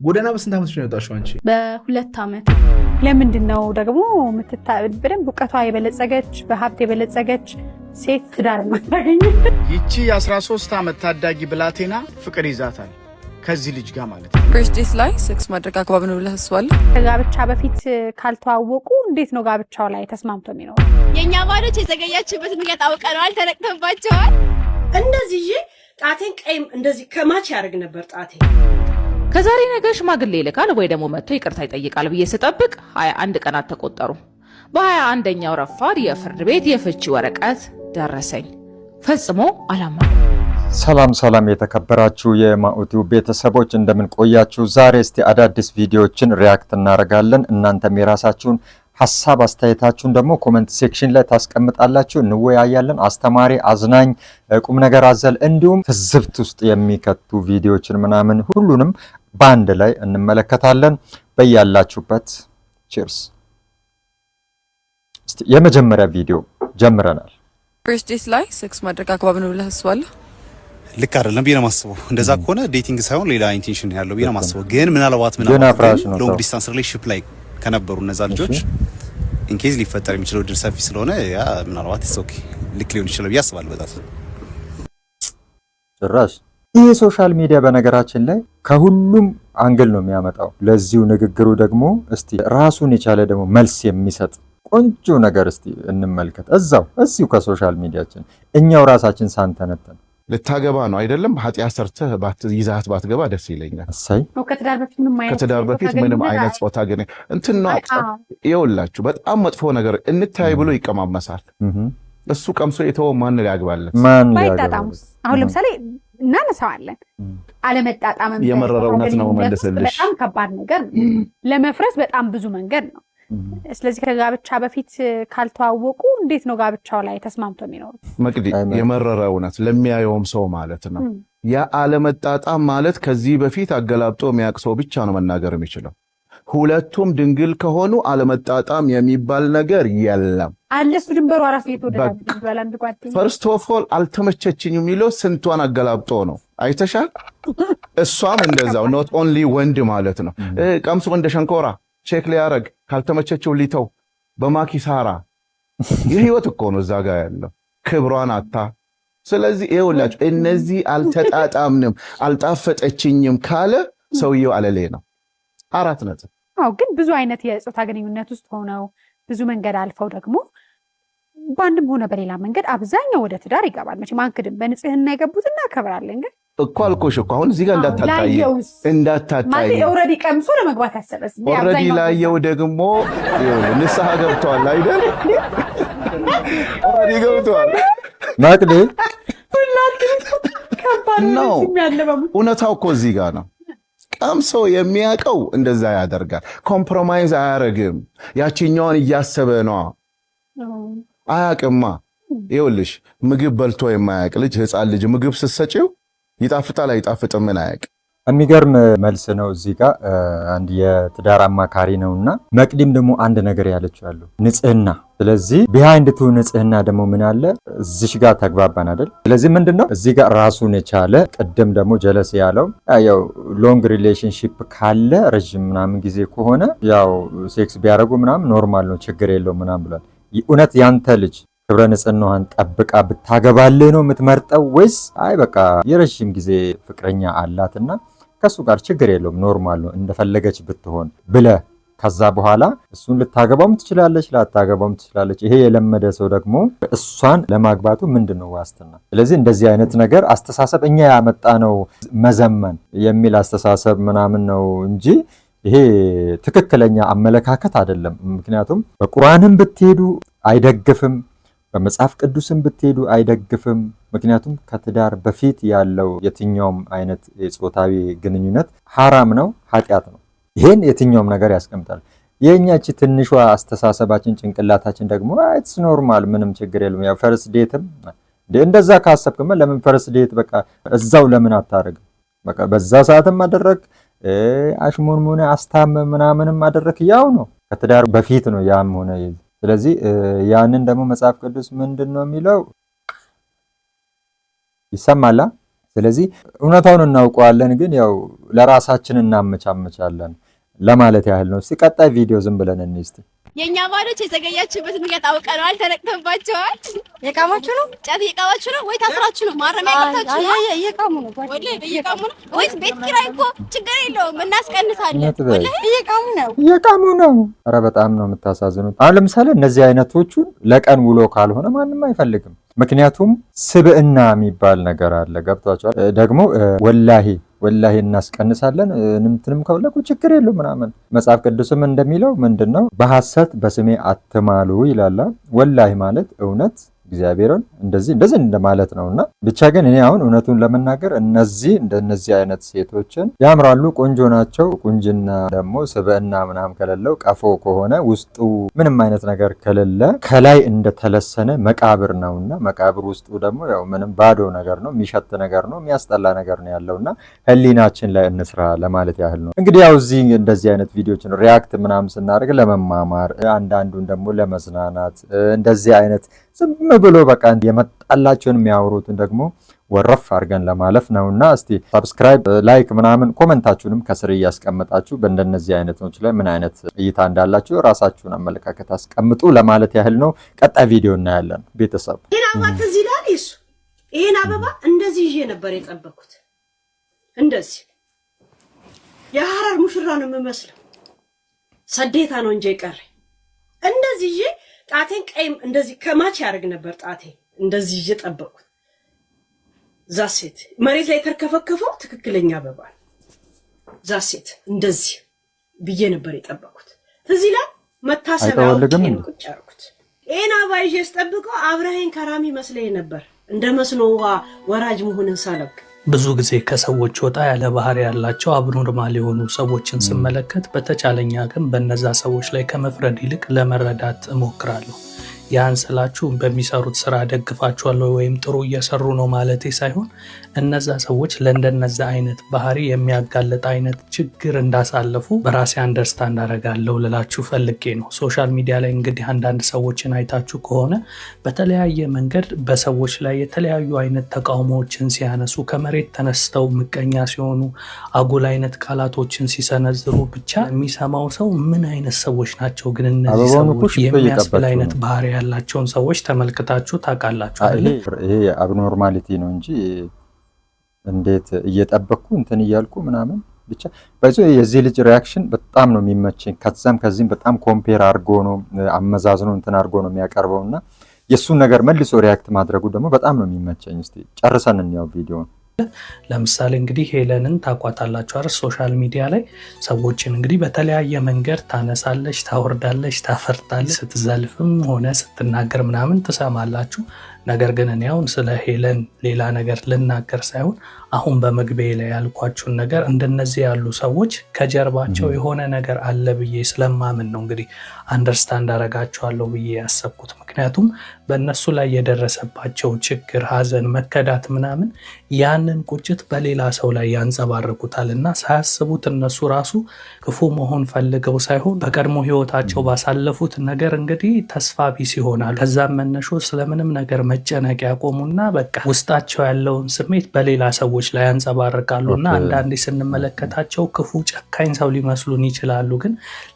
ጎዳና በስንት ዓመትሽ ነው የወጣሽው አንቺ? በ2 ዓመት። ለምንድን ነው ደግሞ በደንብ እውቀቷ የበለጸገች፣ በሀብት የበለጸገች ሴት ትዳር የማታገኝ? ይቺ የ13 ዓመት ታዳጊ ብላቴና ፍቅር ይዛታል ከዚህ ልጅ ጋር ማለት ነው። First date ላይ sex ማድረግ አግባብ ነው ብለህ ታስባለህ? ከጋብቻ በፊት ካልተዋወቁ እንዴት ነው ጋብቻው ላይ ተስማምቶ የሚኖሩ? የእኛ ባሎች የዘገያችሁበት ምክንያት አውቀነዋል፣ ተነቅተባቸዋል። እንደዚህ ይዤ ጣቴን ቀይም እንደዚህ ከማች ያደርግ ነበር ጣቴ። ከዛሬ ነገ ሽማግሌ ይልካል ወይ ደግሞ መጥቶ ይቅርታ ይጠይቃል ብዬ ስጠብቅ 21 ቀናት ተቆጠሩ። በ21ኛው ረፋድ የፍርድ ቤት የፍቺ ወረቀት ደረሰኝ። ፈጽሞ አላመንኩም። ሰላም ሰላም፣ የተከበራችሁ የማኡቲው ቤተሰቦች፣ እንደምን ቆያችሁ? ዛሬ እስቲ አዳዲስ ቪዲዮዎችን react እናደርጋለን። እናንተም የራሳችሁን ሀሳብ አስተያየታችሁን ደግሞ comment section ላይ ታስቀምጣላችሁ፣ እንወያያለን። አስተማሪ፣ አዝናኝ፣ ቁም ነገር አዘል እንዲሁም ትዝብት ውስጥ የሚከቱ ቪዲዮዎችን ምናምን ሁሉንም በአንድ ላይ እንመለከታለን። በያላችሁበት cheers። እስቲ የመጀመሪያ ቪዲዮ ጀምረናል። First date ላይ sex ማድረግ አግባብ ነው ብለህ ታስባለህ? ልክ አይደለም ብዬ ነው የማስበው። እንደዛ ከሆነ dating ሳይሆን ሌላ intention ያለው ብዬ ነው የማስበው። ግን ምናልባት ግን ምናልባት አፍራሽ ነው long ሰው። distance relationship ላይ ከነበሩ እነዛ ልጆች in case ሊፈጠር የሚችለው እድል ሰፊ ስለሆነ ያ ምናልባት it's okay፣ ልክ ሊሆን ይችላል ብዬ አስባለሁ። በጣም። ጭራሽ ይህ social media በነገራችን ላይ ከሁሉም angle ነው የሚያመጣው። ለዚሁ ንግግሩ ደግሞ እስቲ ራሱን የቻለ ደግሞ መልስ የሚሰጥ ቆንጆ ነገር እስቲ እንመልከት። እዛው እዚሁ ከ social media ችን እኛው ራሳችን ሳንተነተን። ልታገባ ነው አይደለም? ኃጢአት ሰርተህ ይዘሃት ባትገባ ደስ ይለኛል። እሰይ። ከትዳር በፊት ምንም አይነት ከትዳር በፊት ጾታ ምንም ግንኙነት አይነት ጾታ ግን እንትን ነው። ይኸውላችሁ፣ በጣም መጥፎ ነገር እንታይ ብሎ ይቀማመሳል። እሱ ቀምሶ የተወው ማን ሊያግባለት? ማን? ባይጣጣሙስ? አሁን ለምሳሌ እናነሳዋለን። አለመጣጣምም የመረረ በጾታ እውነት ነው ግንኙነት ውስጥ መልስልሽ። በጣም ከባድ ነገር ነው። ለመፍረስ በጣም ብዙ መንገድ ነው። ስለዚህ ከጋብቻ በፊት ካልተዋወቁ እንዴት ነው ጋብቻው ላይ ተስማምቶ የሚኖሩት? መቅዲ፣ የመረረ እውነት ለሚያየውም ሰው ማለት ነው። ያ አለመጣጣም ማለት ከዚህ በፊት አገላብጦ የሚያውቅ ሰው ብቻ ነው መናገር የሚችለው። ሁለቱም ድንግል ከሆኑ አለመጣጣም የሚባል ነገር የለም። አለ፣ እሱ ድንበሯ ራሱ እየተወደደ ብሏል አንድ ጓደኛ። First of all አልተመቸችኝ የሚለው ስንቷን አገላብጦ ነው፣ አይተሻል። እሷም እንደዛው፣ not only ወንድ ማለት ነው። ቀምሶ እንደ ሸንኮራ check ሊያረግ፣ ካልተመቸችው ሊተው በማኪሳራ የህይወት እኮ ነው እዛ ጋ ያለው፣ ክብሯን አታ። ስለዚህ ይኸውላችሁ፣ እነዚህ አልተጣጣምንም፣ አልጣፈጠችኝም ካለ ሰውየው አለሌ ነው። አራት ነጥብ። አዎ፣ ግን ብዙ አይነት የጾታ ግንኙነት ውስጥ ሆነው ብዙ መንገድ አልፈው ደግሞ በአንድም ሆነ በሌላ መንገድ አብዛኛው ወደ ትዳር ይገባል። መቼም አንክድም፣ በንጽህና የገቡት እናከብራለን። ግን እኮ አልኮሽ እኮ፣ አሁን እዚህ ጋር እንዳታጣይ ላየውስ? እንዳታጣይ። ማለት already ቀምሶ ለመግባት ያሰበስ? Already ላየው ደግሞ ንስሐ ገብተዋል አይደል? Already ገብተዋል። መቅዲ። ነው፣ እውነታው እኮ እዚህ ጋር ነው። ቀምሶ የሚያውቀው እንደዛ ያደርጋል። Compromise አያረግም። ያችኛዋን እያሰበ ነዋ። አያውቅማ። ይኸውልሽ፣ ምግብ በልቶ የማያውቅ ልጅ፣ ህፃን ልጅ ምግብ ስትሰጪው ይጣፍጣል አይጣፍጥም ምን አያውቅ። የሚገርም መልስ ነው። እዚህ ጋር አንድ የትዳር አማካሪ ነው እና መቅዲም ደግሞ አንድ ነገር ያለችው ያለው ንጽህና። ስለዚህ behind to ንጽህና ደግሞ ምን አለ? እዚሽ ጋር ተግባባን አይደል? ስለዚህ ምንድን ነው እዚህ ጋር ራሱን የቻለ፣ ቅድም ደግሞ ጀለስ ያለው ያው long relationship ካለ፣ ረዥም ምናምን ጊዜ ከሆነ ያው sex ቢያደርጉ ምናምን normal ነው፣ ችግር የለው ምናምን ብሏል። እውነት ያንተ ልጅ ክብረ ንጽህናዋን ጠብቃ ብታገባልህ ነው የምትመርጠው ወይስ አይ በቃ የረዥም ጊዜ ፍቅረኛ አላትና ከእሱ ጋር ችግር የለውም፣ normal ነው፣ እንደፈለገች ብትሆን ብለህ ከዛ በኋላ እሱን ልታገባውም ትችላለች፣ ላታገባውም ትችላለች። ይሄ የለመደ ሰው ደግሞ እሷን ለማግባቱ ምንድን ነው ዋስትና? ስለዚህ እንደዚህ አይነት ነገር አስተሳሰብ እኛ ያመጣነው መዘመን የሚል አስተሳሰብ ምናምን ነው እንጂ ይሄ ትክክለኛ አመለካከት አይደለም። ምክንያቱም በቁርአንም ብትሄዱ አይደግፍም፣ በመጽሐፍ ቅዱስም ብትሄዱ አይደግፍም። ምክንያቱም ከትዳር በፊት ያለው የትኛውም አይነት የጾታዊ ግንኙነት ሐራም ነው፣ ኃጢአት ነው። ይሄን የትኛውም ነገር ያስቀምጣል። የእኛች ትንሿ አስተሳሰባችን፣ ጭንቅላታችን ደግሞ it's normal፣ ምንም ችግር የለም። ያው first date ም እንደዛ ካሰብክማ ለምን first date በቃ እዛው ለምን አታደርግም? በቃ በዛ ሰዓትም አደረግ፣ አሽሞንሙን አስታመ ምናምንም አደረግ፣ ያው ነው። ከትዳር በፊት ነው ያም ሆነ። ስለዚህ ያንን ደግሞ መጽሐፍ ቅዱስ ምንድን ነው የሚለው? ይሰማላ? ስለዚህ እውነታውን እናውቀዋለን፣ ግን ያው ለራሳችን እናመቻመቻለን ለማለት ያህል ነው። እስቲ ቀጣይ ቪዲዮ ዝም ብለን እንይ እስቲ። የእኛ ባሎች የዘገያችሁበት ምክንያት አውቀነዋል። ተነቅተባቸዋል። የቃማችሁ ነው? ጫት እየቃማችሁ ነው ወይ ታስራችሁ ነው? ማረሚያ ገብታችሁ ነው? አይ፣ እየቃሙ ነው። ወላሂ እየቃሙ ነው ወይስ ቤት ኪራይ እኮ ችግር የለውም እናስቀንሳለን። እውነት በይ። ወላሂ እየቃሙ ነው። እየቃሙ ነው። ኧረ በጣም ነው የምታሳዝኑት። አሁን ለምሳሌ እነዚህ አይነቶቹን ለቀን ውሎ ካልሆነ ማንም አይፈልግም። ምክንያቱም ስብዕና የሚባል ነገር አለ። ገብቷቸዋል። ደግሞ ወላሂ ወላሂ እናስቀንሳለን እንትንም ከፈለጉ ችግር የለው ምናምን። መጽሐፍ ቅዱስም እንደሚለው ምንድን ነው፣ በሐሰት በስሜ አትማሉ ይላል። ወላሂ ማለት እውነት እግዚአብሔርን እንደዚህ እንደዚህ እንደማለት ነው። እና ብቻ ግን እኔ አሁን እውነቱን ለመናገር እነዚህ እንደነዚህ አይነት ሴቶችን ያምራሉ፣ ቆንጆ ናቸው። ቁንጅና ደግሞ ስብዕና ምናምን ከሌለው፣ ቀፎ ከሆነ፣ ውስጡ ምንም አይነት ነገር ከሌለ ከላይ እንደተለሰነ መቃብር ነውና መቃብር ውስጡ ደግሞ ያው ምንም ባዶ ነገር ነው፣ የሚሸት ነገር ነው፣ የሚያስጠላ ነገር ነው ያለውና ህሊናችን ላይ እንስራ ለማለት ያህል ነው። እንግዲህ ያው እዚህ እንደዚህ አይነት ቪዲዮችን react ምናምን ስናደርግ ለመማማር፣ አንዳንዱን ደግሞ ለመዝናናት፣ እንደዚህ አይነት ዝም ብሎ በቃ የመጣላቸውን የሚያወሩትን ደግሞ ወረፍ አድርገን ለማለፍ ነውና እስቲ subscribe፣ like ምናምን comment ኣችሁንም ከስር እያስቀመጣችሁ በእንደነዚህ አይነቶች ላይ ምን አይነት እይታ እንዳላችሁ ራሳችሁን አመለካከት አስቀምጡ ለማለት ያህል ነው። ቀጣይ ቪዲዮ እናያለን ቤተሰብ። ይሄን አበባ ትዝ ይላል እሱ። ይሄን አበባ እንደዚህ ይዤ ነበር የጠበኩት። እንደዚህ የሐረር ሙሽራ ነው የምመስለው። ሰዴታ ነው እንጂ የቀረኝ። እንደዚህ ይዤ ጣቴን ቀይ እንደዚህ ከ match ያደርግ ነበር ጣቴ። እንደዚህ ይዤ ጠበቅኩት። That's it መሬት ላይ የተርከፈከፈው ትክክለኛ አበባ ነው። That's it እንደዚህ ብዬ ነበር የጠበኩት። ትዝ ይላል። መታሰቢያ አይጠወልግም አውቄ ነው እንዴ? ቁጭ ያደረኩት። ይሄን አበባ ይዤ ስጠብቀው አብረኸኝ ከራሚ መስለኝ ነበር፣ እንደ መስኖ ውሃ ወራጅ መሆንን ሳላውቅ። ብዙ ጊዜ ከሰዎች ወጣ ያለ ባህሪ ያላቸው abnormal የሆኑ ሰዎችን ስመለከት በተቻለኝ አቅም በነዛ ሰዎች ላይ ከመፍረድ ይልቅ ለመረዳት እሞክራለሁ። ያን ስላችሁ በሚሰሩት ስራ ደግፋቸዋለሁ ወይም ጥሩ እየሰሩ ነው ማለቴ ሳይሆን እነዛ ሰዎች ለእንደነዛ አይነት ባህሪ የሚያጋልጥ አይነት ችግር እንዳሳለፉ በራሴ understand አደርጋለሁ ልላችሁ ፈልጌ ነው። Social media ላይ እንግዲህ አንዳንድ ሰዎችን አይታችሁ ከሆነ በተለያየ መንገድ በሰዎች ላይ የተለያዩ አይነት ተቃውሞዎችን ሲያነሱ፣ ከመሬት ተነስተው ምቀኛ ሲሆኑ፣ አጉል አይነት ቃላቶችን ሲሰነዝሩ፣ ብቻ የሚሰማው ሰው ምን አይነት ሰዎች ናቸው ግን እነዚህ አበባውን እኮ ሰዎች ሽቶ የሚያስብል እየቀባቸው አይነት ነው። ባህሪ ያላቸውን ሰዎች ተመልክታችሁ ታውቃላችሁ አይደለ? ይሄ abnormality ነው እንጂ እንዴት እየጠበቅኩ እንትን እያልኩ ምናምን። ብቻ by the way የዚህ ልጅ reaction በጣም ነው የሚመቸኝ። ከዛም ከዚህም በጣም compare አድርጎ ነው፣ አመዛዝኖ እንትን አድርጎ ነው የሚያቀርበው እና የእሱን ነገር መልሶ react ማድረጉ ደግሞ በጣም ነው የሚመቸኝ። እስቲ ጨርሰን እንያው ቪዲዮን። ለምሳሌ እንግዲህ ሄለንን ታውቋታላችሁ አይደል? Social media ላይ ሰዎችን እንግዲህ በተለያየ መንገድ ታነሳለች፣ ታወርዳለች፣ ታፈርጣለች። ስትዘልፍም ሆነ ስትናገር ምናምን ትሰማላችሁ። ነገር ግን እኔ አሁን ስለ ሄለን ሌላ ነገር ልናገር ሳይሆን አሁን በመግቢያ ላይ ያልኳችሁን ነገር እንደነዚህ ያሉ ሰዎች ከጀርባቸው የሆነ ነገር አለ ብዬ ስለማምን ነው እንግዲህ understand አረጋቸዋለሁ ብዬ ያሰብኩት። ምክንያቱም በእነሱ ላይ የደረሰባቸው ችግር፣ ሐዘን፣ መከዳት ምናምን ያንን ቁጭት በሌላ ሰው ላይ ያንጸባርቁታል እና ሳያስቡት እነሱ ራሱ ክፉ መሆን ፈልገው ሳይሆን በቀድሞ ሕይወታቸው ባሳለፉት ነገር እንግዲህ ተስፋ ቢስ ይሆናሉ። ከዛም መነሾ ስለምንም ነገር መጨነቅ ያቆሙና በቃ ውስጣቸው ያለውን ስሜት በሌላ ሰዎች ላይ ያንጸባርቃሉ እና አንዳንዴ ስንመለከታቸው ክፉ ጨካኝ ሰው ሊመስሉን ይችላሉ። ግን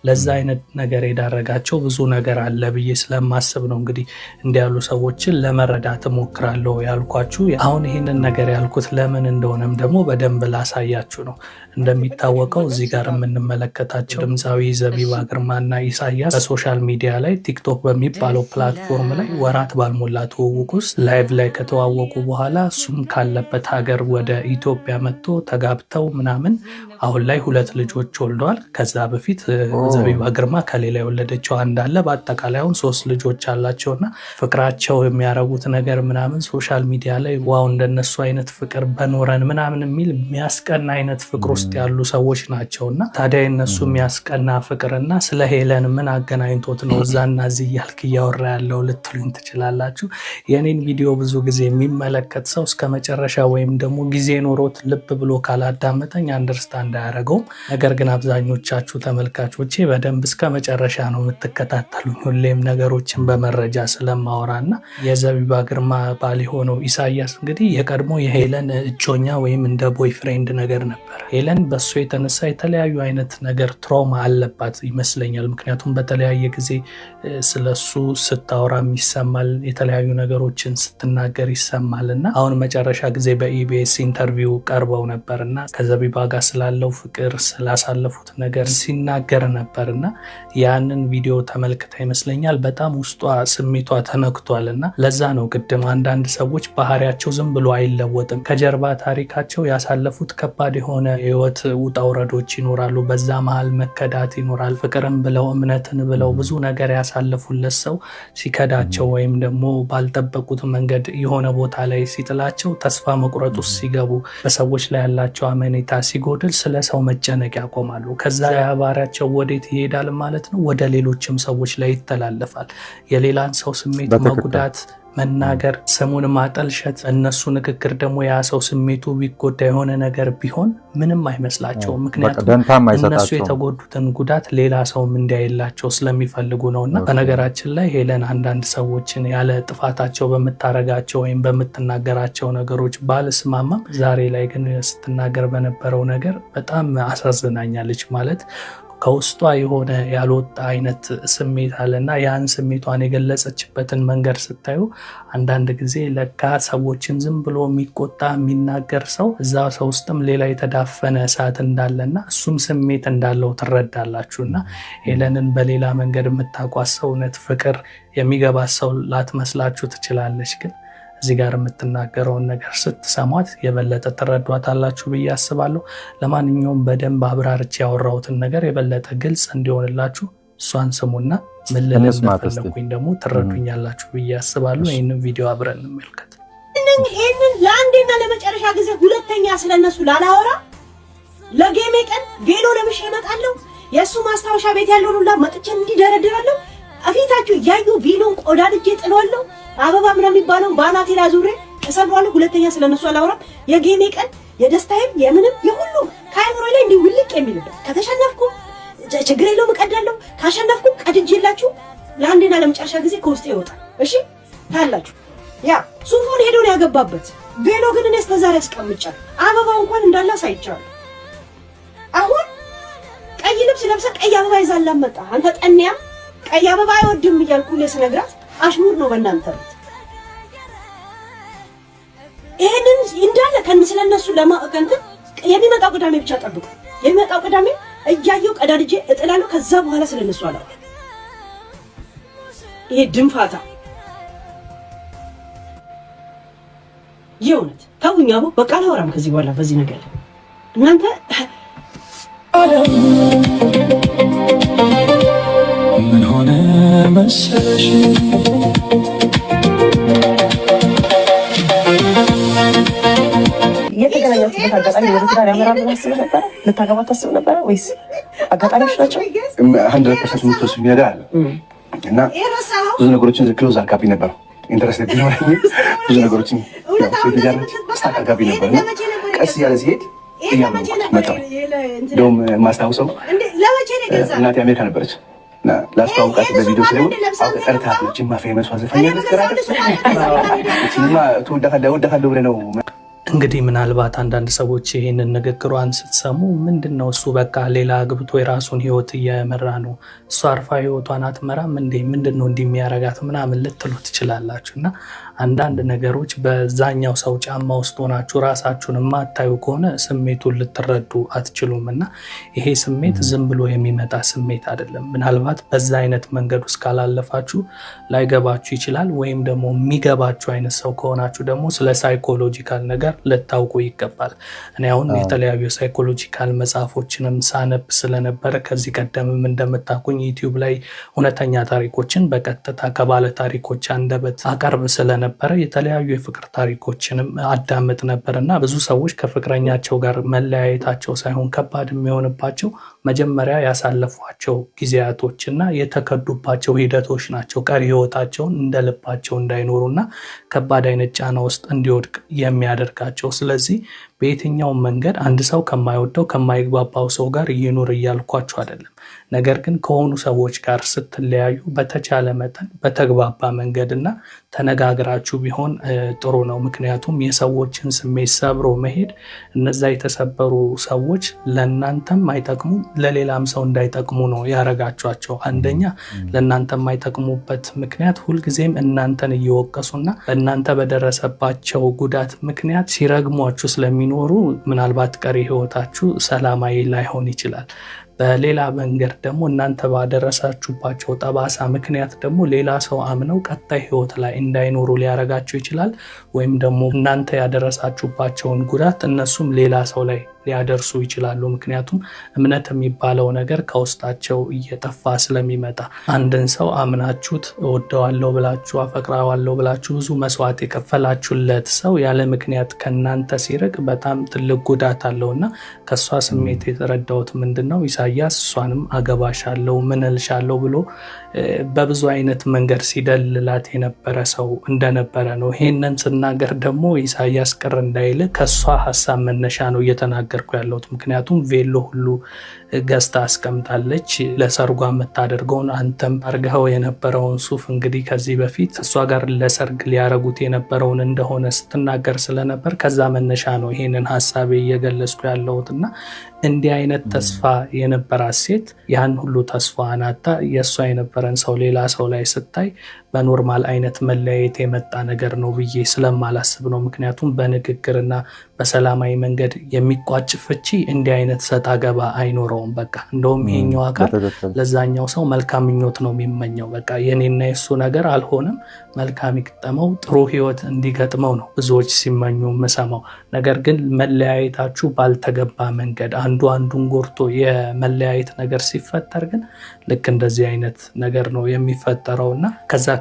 ለዛ አይነት ነገር የዳረጋቸው ብዙ ነገር አለ ብዬ ስለማስብ ነው እንግዲህ እንዲህ ያሉ ሰዎችን ለመረዳት እሞክራለሁ ያልኳችሁ። አሁን ይህንን ነገር ያልኩት ለምን እንደሆነም ደግሞ በደንብ ላሳያችሁ ነው። እንደሚታወቀው እዚህ ጋር የምንመለከታቸው ድምፃዊ ዘቢባ ግርማና ኢሳያስ በ social media ላይ ቲክቶክ በሚባለው platform ላይ ወራት ባልሞላ ትውውቅ ውስጥ live ላይ ከተዋወቁ በኋላ እሱም ካለበት ሀገር ወደ ኢትዮጵያ መጥቶ ተጋብተው ምናምን አሁን ላይ ሁለት ልጆች ወልደዋል። ከዛ በፊት ዘቢባ ግርማ ከሌላ የወለደችው አንድ አለ። በአጠቃላይ አሁን ሶስት ልጆች አላቸውና ፍቅራቸው፣ የሚያረጉት ነገር ምናምን social media ላይ wow እንደነሱ አይነት ፍቅር በኖረን ምናምን የሚል የሚያስቀና አይነት ፍቅር ውስጥ ያሉ ሰዎች ናቸው። እና ታዲያ የነሱ የሚያስቀና ፍቅርና ስለ ሄለን ምን አገናኝቶት ነው እዛና እዚህ እያልክ እያወራ ያለው ልትሉኝ ትችላላችሁ። የኔን ቪዲዮ ብዙ ጊዜ የሚመለከት ሰው እስከ መጨረሻ ወይም ደግሞ ጊዜ ኖሮት ልብ ብሎ ካላዳመጠኝ understand አያደርገውም። ነገር ግን አብዛኞቻችሁ ተመልካቾቼ በደንብ እስከ መጨረሻ ነው የምትከታተሉኝ፣ ሁሌም ነገሮችን በመረጃ ስለማወራና የዘቢባ ግርማ ባል የሆነው ኢሳያስ እንግዲህ የቀድሞ የሄለን እጮኛ ወይም እንደ boyfriend ነገር ነበር። ሄለን በሱ የተነሳ የተለያዩ አይነት ነገር trauma አለባት ይመስለኛል። ምክንያቱም በተለያየ ጊዜ ስለሱ ስታወራም ይሰማል፣ የተለያዩ ነገሮችን ስትናገር ይሰማል። እና አሁን መጨረሻ ጊዜ በኢቢኤስ interview ቀርበው ነበር እና ከዘቢባ ጋር ስላለው ፍቅር ስላሳለፉት ነገር ሲናገር ነበር እና ያንን ቪዲዮ ተመልክታ ይመስለኛል በጣም ውስጧ ስሜቷ ተነክቷል። እና ለዛ ነው ቅድም አንዳንድ ሰዎች ባህሪያቸው ዝም ብሎ አይለወጥም፣ ከጀርባ ታሪካቸው ያሳለፉት ከባድ የሆነ የህይወት ውጣ ውረዶች ይኖራሉ። በዛ መሀል መከዳት ይኖራል። ፍቅርን ብለው እምነትን ብለው ብዙ ነገር ያሳለፉለት ሰው ሲከዳቸው ወይም ደግሞ ባልጠበቁት መንገድ የሆነ ቦታ ላይ ሲጥላቸው ተስፋ መቁረጥ ውስጥ ሲገቡ፣ በሰዎች ላይ ያላቸው አመኔታ ሲጎድል ስለ ሰው መጨነቅ ያቆማሉ። ከዛ ያ ባህሪያቸው ወዴት ይሄዳል ማለት ነው? ወደ ሌሎችም ሰዎች ላይ ይተላለፋል። የሌላን ሰው ስሜት መጉዳት፣ መናገር፣ ስሙን ማጠልሸት፣ እነሱ ንግግር ደግሞ ያ ሰው ስሜቱ ቢጎዳ የሆነ ነገር ቢሆን ምንም አይመስላቸውም። ምክንያቱም እነሱ የተጎዱትን ጉዳት ሌላ ሰውም እንዲያይላቸው ስለሚፈልጉ ነው። እና በነገራችን ላይ ሄለን አንዳንድ ሰዎችን ያለ ጥፋታቸው በምታረጋቸው ወይም በምትናገራቸው ነገሮች ባልስማማም፣ ዛሬ ላይ ግን ስትናገር በነበረው ነገር በጣም አሳዝናኛለች። ማለት ከውስጧ የሆነ ያልወጣ አይነት ስሜት አለና ያን ስሜቷን የገለጸችበትን መንገድ ስታዩ አንዳንድ ጊዜ ለካ ሰዎችን ዝም ብሎ የሚቆጣ የሚናገር ሰው እዛ ሰው ውስጥም ሌላ የተዳፈነ እሳት እንዳለና እሱም ስሜት እንዳለው ትረዳላችሁ። እና ሄለንን በሌላ መንገድ የምታውቋት ሰው እውነት ፍቅር የሚገባ ሰው ላትመስላችሁ ትችላለች፣ ግን እዚህ ጋር የምትናገረውን ነገር ስትሰሟት የበለጠ ትረዷታላችሁ ብዬ አስባለሁ። ለማንኛውም በደንብ አብራርቼ ያወራሁትን ነገር የበለጠ ግልጽ እንዲሆንላችሁ እሷን ስሙና ምን ልል እንደፈለኩኝ ደግሞ ትረዱኛላችሁ ብዬ አስባለሁ። ይህንን ቪዲዮ አብረን እንመልከት። ይህንን ለአንዴና ለመጨረሻ ጊዜ ሁለተኛ ስለነሱ ላላወራ ለጌሜ ቀን ቬሎ ለብሼ እመጣለሁ። የእሱ ማስታወሻ ቤት ያለውን ሁላ መጥቼ እንዲደረድራለሁ። አፊታችሁ እያዩ ቬሎን ቆዳ ልጄ ጥለዋለሁ። አበባ ምናምን የሚባለውን በአናቴ ላይ አዙሬ እሰብረዋለሁ። ሁለተኛ ስለነሱ አላወራም። የጌሜ ቀን የደስታዬም የምንም የሁሉም ከአእምሮዬ ላይ እንዲህ ውልቅ የሚልበት፣ ከተሸነፍኩም ችግር የለውም እቀዳለሁ፣ ካሸነፍኩም ቀድጄላችሁ ለአንዴና ለመጨረሻ ጊዜ ከውስጤ ይወጣል። እሺ ታያላችሁ። ያ ሱፉን ሄዶ ነው ያገባበት። ቬሎ ግን እኔ እስከ ዛሬ አስቀምጫለሁ። አበባው እንኳን እንዳለ አሳይቻለሁ። አሁን ቀይ ልብስ ለብሰ ቀይ አበባ ይዛላ መጣ። አንተ ጠንያ ቀይ አበባ አይወድም እያልኩ ሁሌ ስነግራት አሽሙር ነው በእናንተ ቤት። ይሄንን እንዳለ ስለነሱ ለማቀንት የሚመጣው ቅዳሜ ብቻ ጠብቁ። የሚመጣው ቅዳሜ እያየው ቀዳድጄ እጥላለሁ። ከዛ በኋላ ስለነሱ አላውቅም። ይሄ ድንፋታ የእውነት ተውኝ። አቦ በቃ አላወራም ከዚህ በኋላ በዚህ ነገር እናንተ ምን ሆነ መሰለሽ የተገናኛችሁበት አጋጣሚ ወደ ትዳር ያመራል ብለህ አስበህ ነበረ? ልታገባ ታስብ ነበረ ወይስ አጋጣሚዎች ናቸው? 100% የምትወስጂው ነገር አለ እና ብዙ ነገሮችን close አርጋቢ ነበር። interest ቢኖረኝ ብዙ ነገሮችን ሴት ልጅ አለች stuck አርጋቢ ነበር እና ቀስ እያለ ሲሄድ እያመንኩት መጣሁ። እንደውም የማስታውሰው እናቴ አሜሪካ ነበረች። ላስተዋውቃት በቪዲዮ ስለሆን ጠርታት ነው። ጅማ famous ዋ ዘፋኝ ጅማ ትወዳታለህ እወዳታለሁ ብለህ ነው። እንግዲህ ምናልባት አንዳንድ ሰዎች ይህንን ንግግሯን ስትሰሙ ምንድን ነው እሱ በቃ ሌላ አግብቶ የራሱን ህይወት እየመራ ነው፣ እሷ አርፋ ህይወቷን አትመራም እንዴ? ምንድን ነው እንዲህ የሚያረጋት ምናምን ልትሉ ትችላላችሁ። እና አንዳንድ ነገሮች በዛኛው ሰው ጫማ ውስጥ ሆናችሁ ራሳችሁን የማታዩ ከሆነ ስሜቱን ልትረዱ አትችሉም። እና ይሄ ስሜት ዝም ብሎ የሚመጣ ስሜት አይደለም። ምናልባት በዛ አይነት መንገድ ውስጥ ካላለፋችሁ ላይገባችሁ ይችላል። ወይም ደግሞ የሚገባችሁ አይነት ሰው ከሆናችሁ ደግሞ ስለ psychological ነገር ልታውቁ ይገባል። እኔ አሁን የተለያዩ psychological መጽሐፎችንም ሳነብ ስለነበረ ከዚህ ቀደምም እንደምታውቁኝ ዩቲዩብ ላይ እውነተኛ ታሪኮችን በቀጥታ ከባለ ታሪኮች አንደበት አቀርብ ስለነበረ ስለነበረ የተለያዩ የፍቅር ታሪኮችንም አዳምጥ ነበር እና ብዙ ሰዎች ከፍቅረኛቸው ጋር መለያየታቸው ሳይሆን ከባድ የሚሆንባቸው መጀመሪያ ያሳለፏቸው ጊዜያቶች እና የተከዱባቸው ሂደቶች ናቸው ቀሪ ህይወታቸውን እንደ ልባቸው እንዳይኖሩና ከባድ አይነት ጫና ውስጥ እንዲወድቅ የሚያደርጋቸው። ስለዚህ በየትኛውም መንገድ አንድ ሰው ከማይወደው ከማይግባባው ሰው ጋር ይኑር እያልኳቸው አይደለም። ነገር ግን ከሆኑ ሰዎች ጋር ስትለያዩ በተቻለ መጠን በተግባባ መንገድ እና ተነጋግራችሁ ቢሆን ጥሩ ነው። ምክንያቱም የሰዎችን ስሜት ሰብሮ መሄድ እነዛ የተሰበሩ ሰዎች ለእናንተም አይጠቅሙም፣ ለሌላም ሰው እንዳይጠቅሙ ነው ያረጋቿቸው። አንደኛ ለእናንተ የማይጠቅሙበት ምክንያት ሁልጊዜም እናንተን እየወቀሱና በእናንተ በደረሰባቸው ጉዳት ምክንያት ሲረግሟችሁ ስለሚኖሩ ምናልባት ቀሪ ህይወታችሁ ሰላማዊ ላይሆን ይችላል። በሌላ መንገድ ደግሞ እናንተ ባደረሳችሁባቸው ጠባሳ ምክንያት ደግሞ ሌላ ሰው አምነው ቀጣይ ህይወት ላይ እንዳይኖሩ ሊያረጋቸው ይችላል። ወይም ደግሞ እናንተ ያደረሳችሁባቸውን ጉዳት እነሱም ሌላ ሰው ላይ ሊያደርሱ ይችላሉ። ምክንያቱም እምነት የሚባለው ነገር ከውስጣቸው እየጠፋ ስለሚመጣ አንድን ሰው አምናችሁት እወደዋለሁ ብላችሁ አፈቅረዋለሁ ብላችሁ ብዙ መስዋዕት የከፈላችሁለት ሰው ያለ ምክንያት ከእናንተ ሲርቅ በጣም ትልቅ ጉዳት አለውና ከእሷ ስሜት የተረዳሁት ምንድን ነው፣ ኢሳያስ እሷንም አገባሻለሁ ምን እልሻለሁ ብሎ በብዙ አይነት መንገድ ሲደልላት የነበረ ሰው እንደነበረ ነው። ይሄንን ስናገር ደግሞ ኢሳያስ ቅር እንዳይል ከእሷ ሀሳብ መነሻ ነው እየተናገርኩ ያለሁት። ምክንያቱም ቬሎ ሁሉ ገዝታ አስቀምጣለች ለሰርጓ የምታደርገውን፣ አንተም አርገኸው የነበረውን ሱፍ እንግዲህ ከዚህ በፊት እሷ ጋር ለሰርግ ሊያረጉት የነበረውን እንደሆነ ስትናገር ስለነበር ከዛ መነሻ ነው ይሄንን ሀሳቤ እየገለጽኩ ያለሁት። እና እንዲህ አይነት ተስፋ የነበራት ሴት ያን ሁሉ ተስፋ አናታ የእሷ የነበረን ሰው ሌላ ሰው ላይ ስታይ በ normal አይነት መለያየት የመጣ ነገር ነው ብዬ ስለማላስብ ነው። ምክንያቱም በንግግርና በሰላማዊ መንገድ የሚቋጭ ፍቺ እንዲህ አይነት ሰጣ ገባ አይኖረውም። በቃ እንደውም ይሄኛው አካል ለዛኛው ሰው መልካም ምኞት ነው የሚመኘው። በቃ የኔና የሱ ነገር አልሆነም፣ መልካም ይግጠመው፣ ጥሩ ህይወት እንዲገጥመው ነው ብዙዎች ሲመኙ የምሰማው። ነገር ግን መለያየታችሁ ባልተገባ መንገድ አንዱ አንዱን ጎርቶ የመለያየት ነገር ሲፈጠር ግን ልክ እንደዚህ አይነት ነገር ነው የሚፈጠረው እና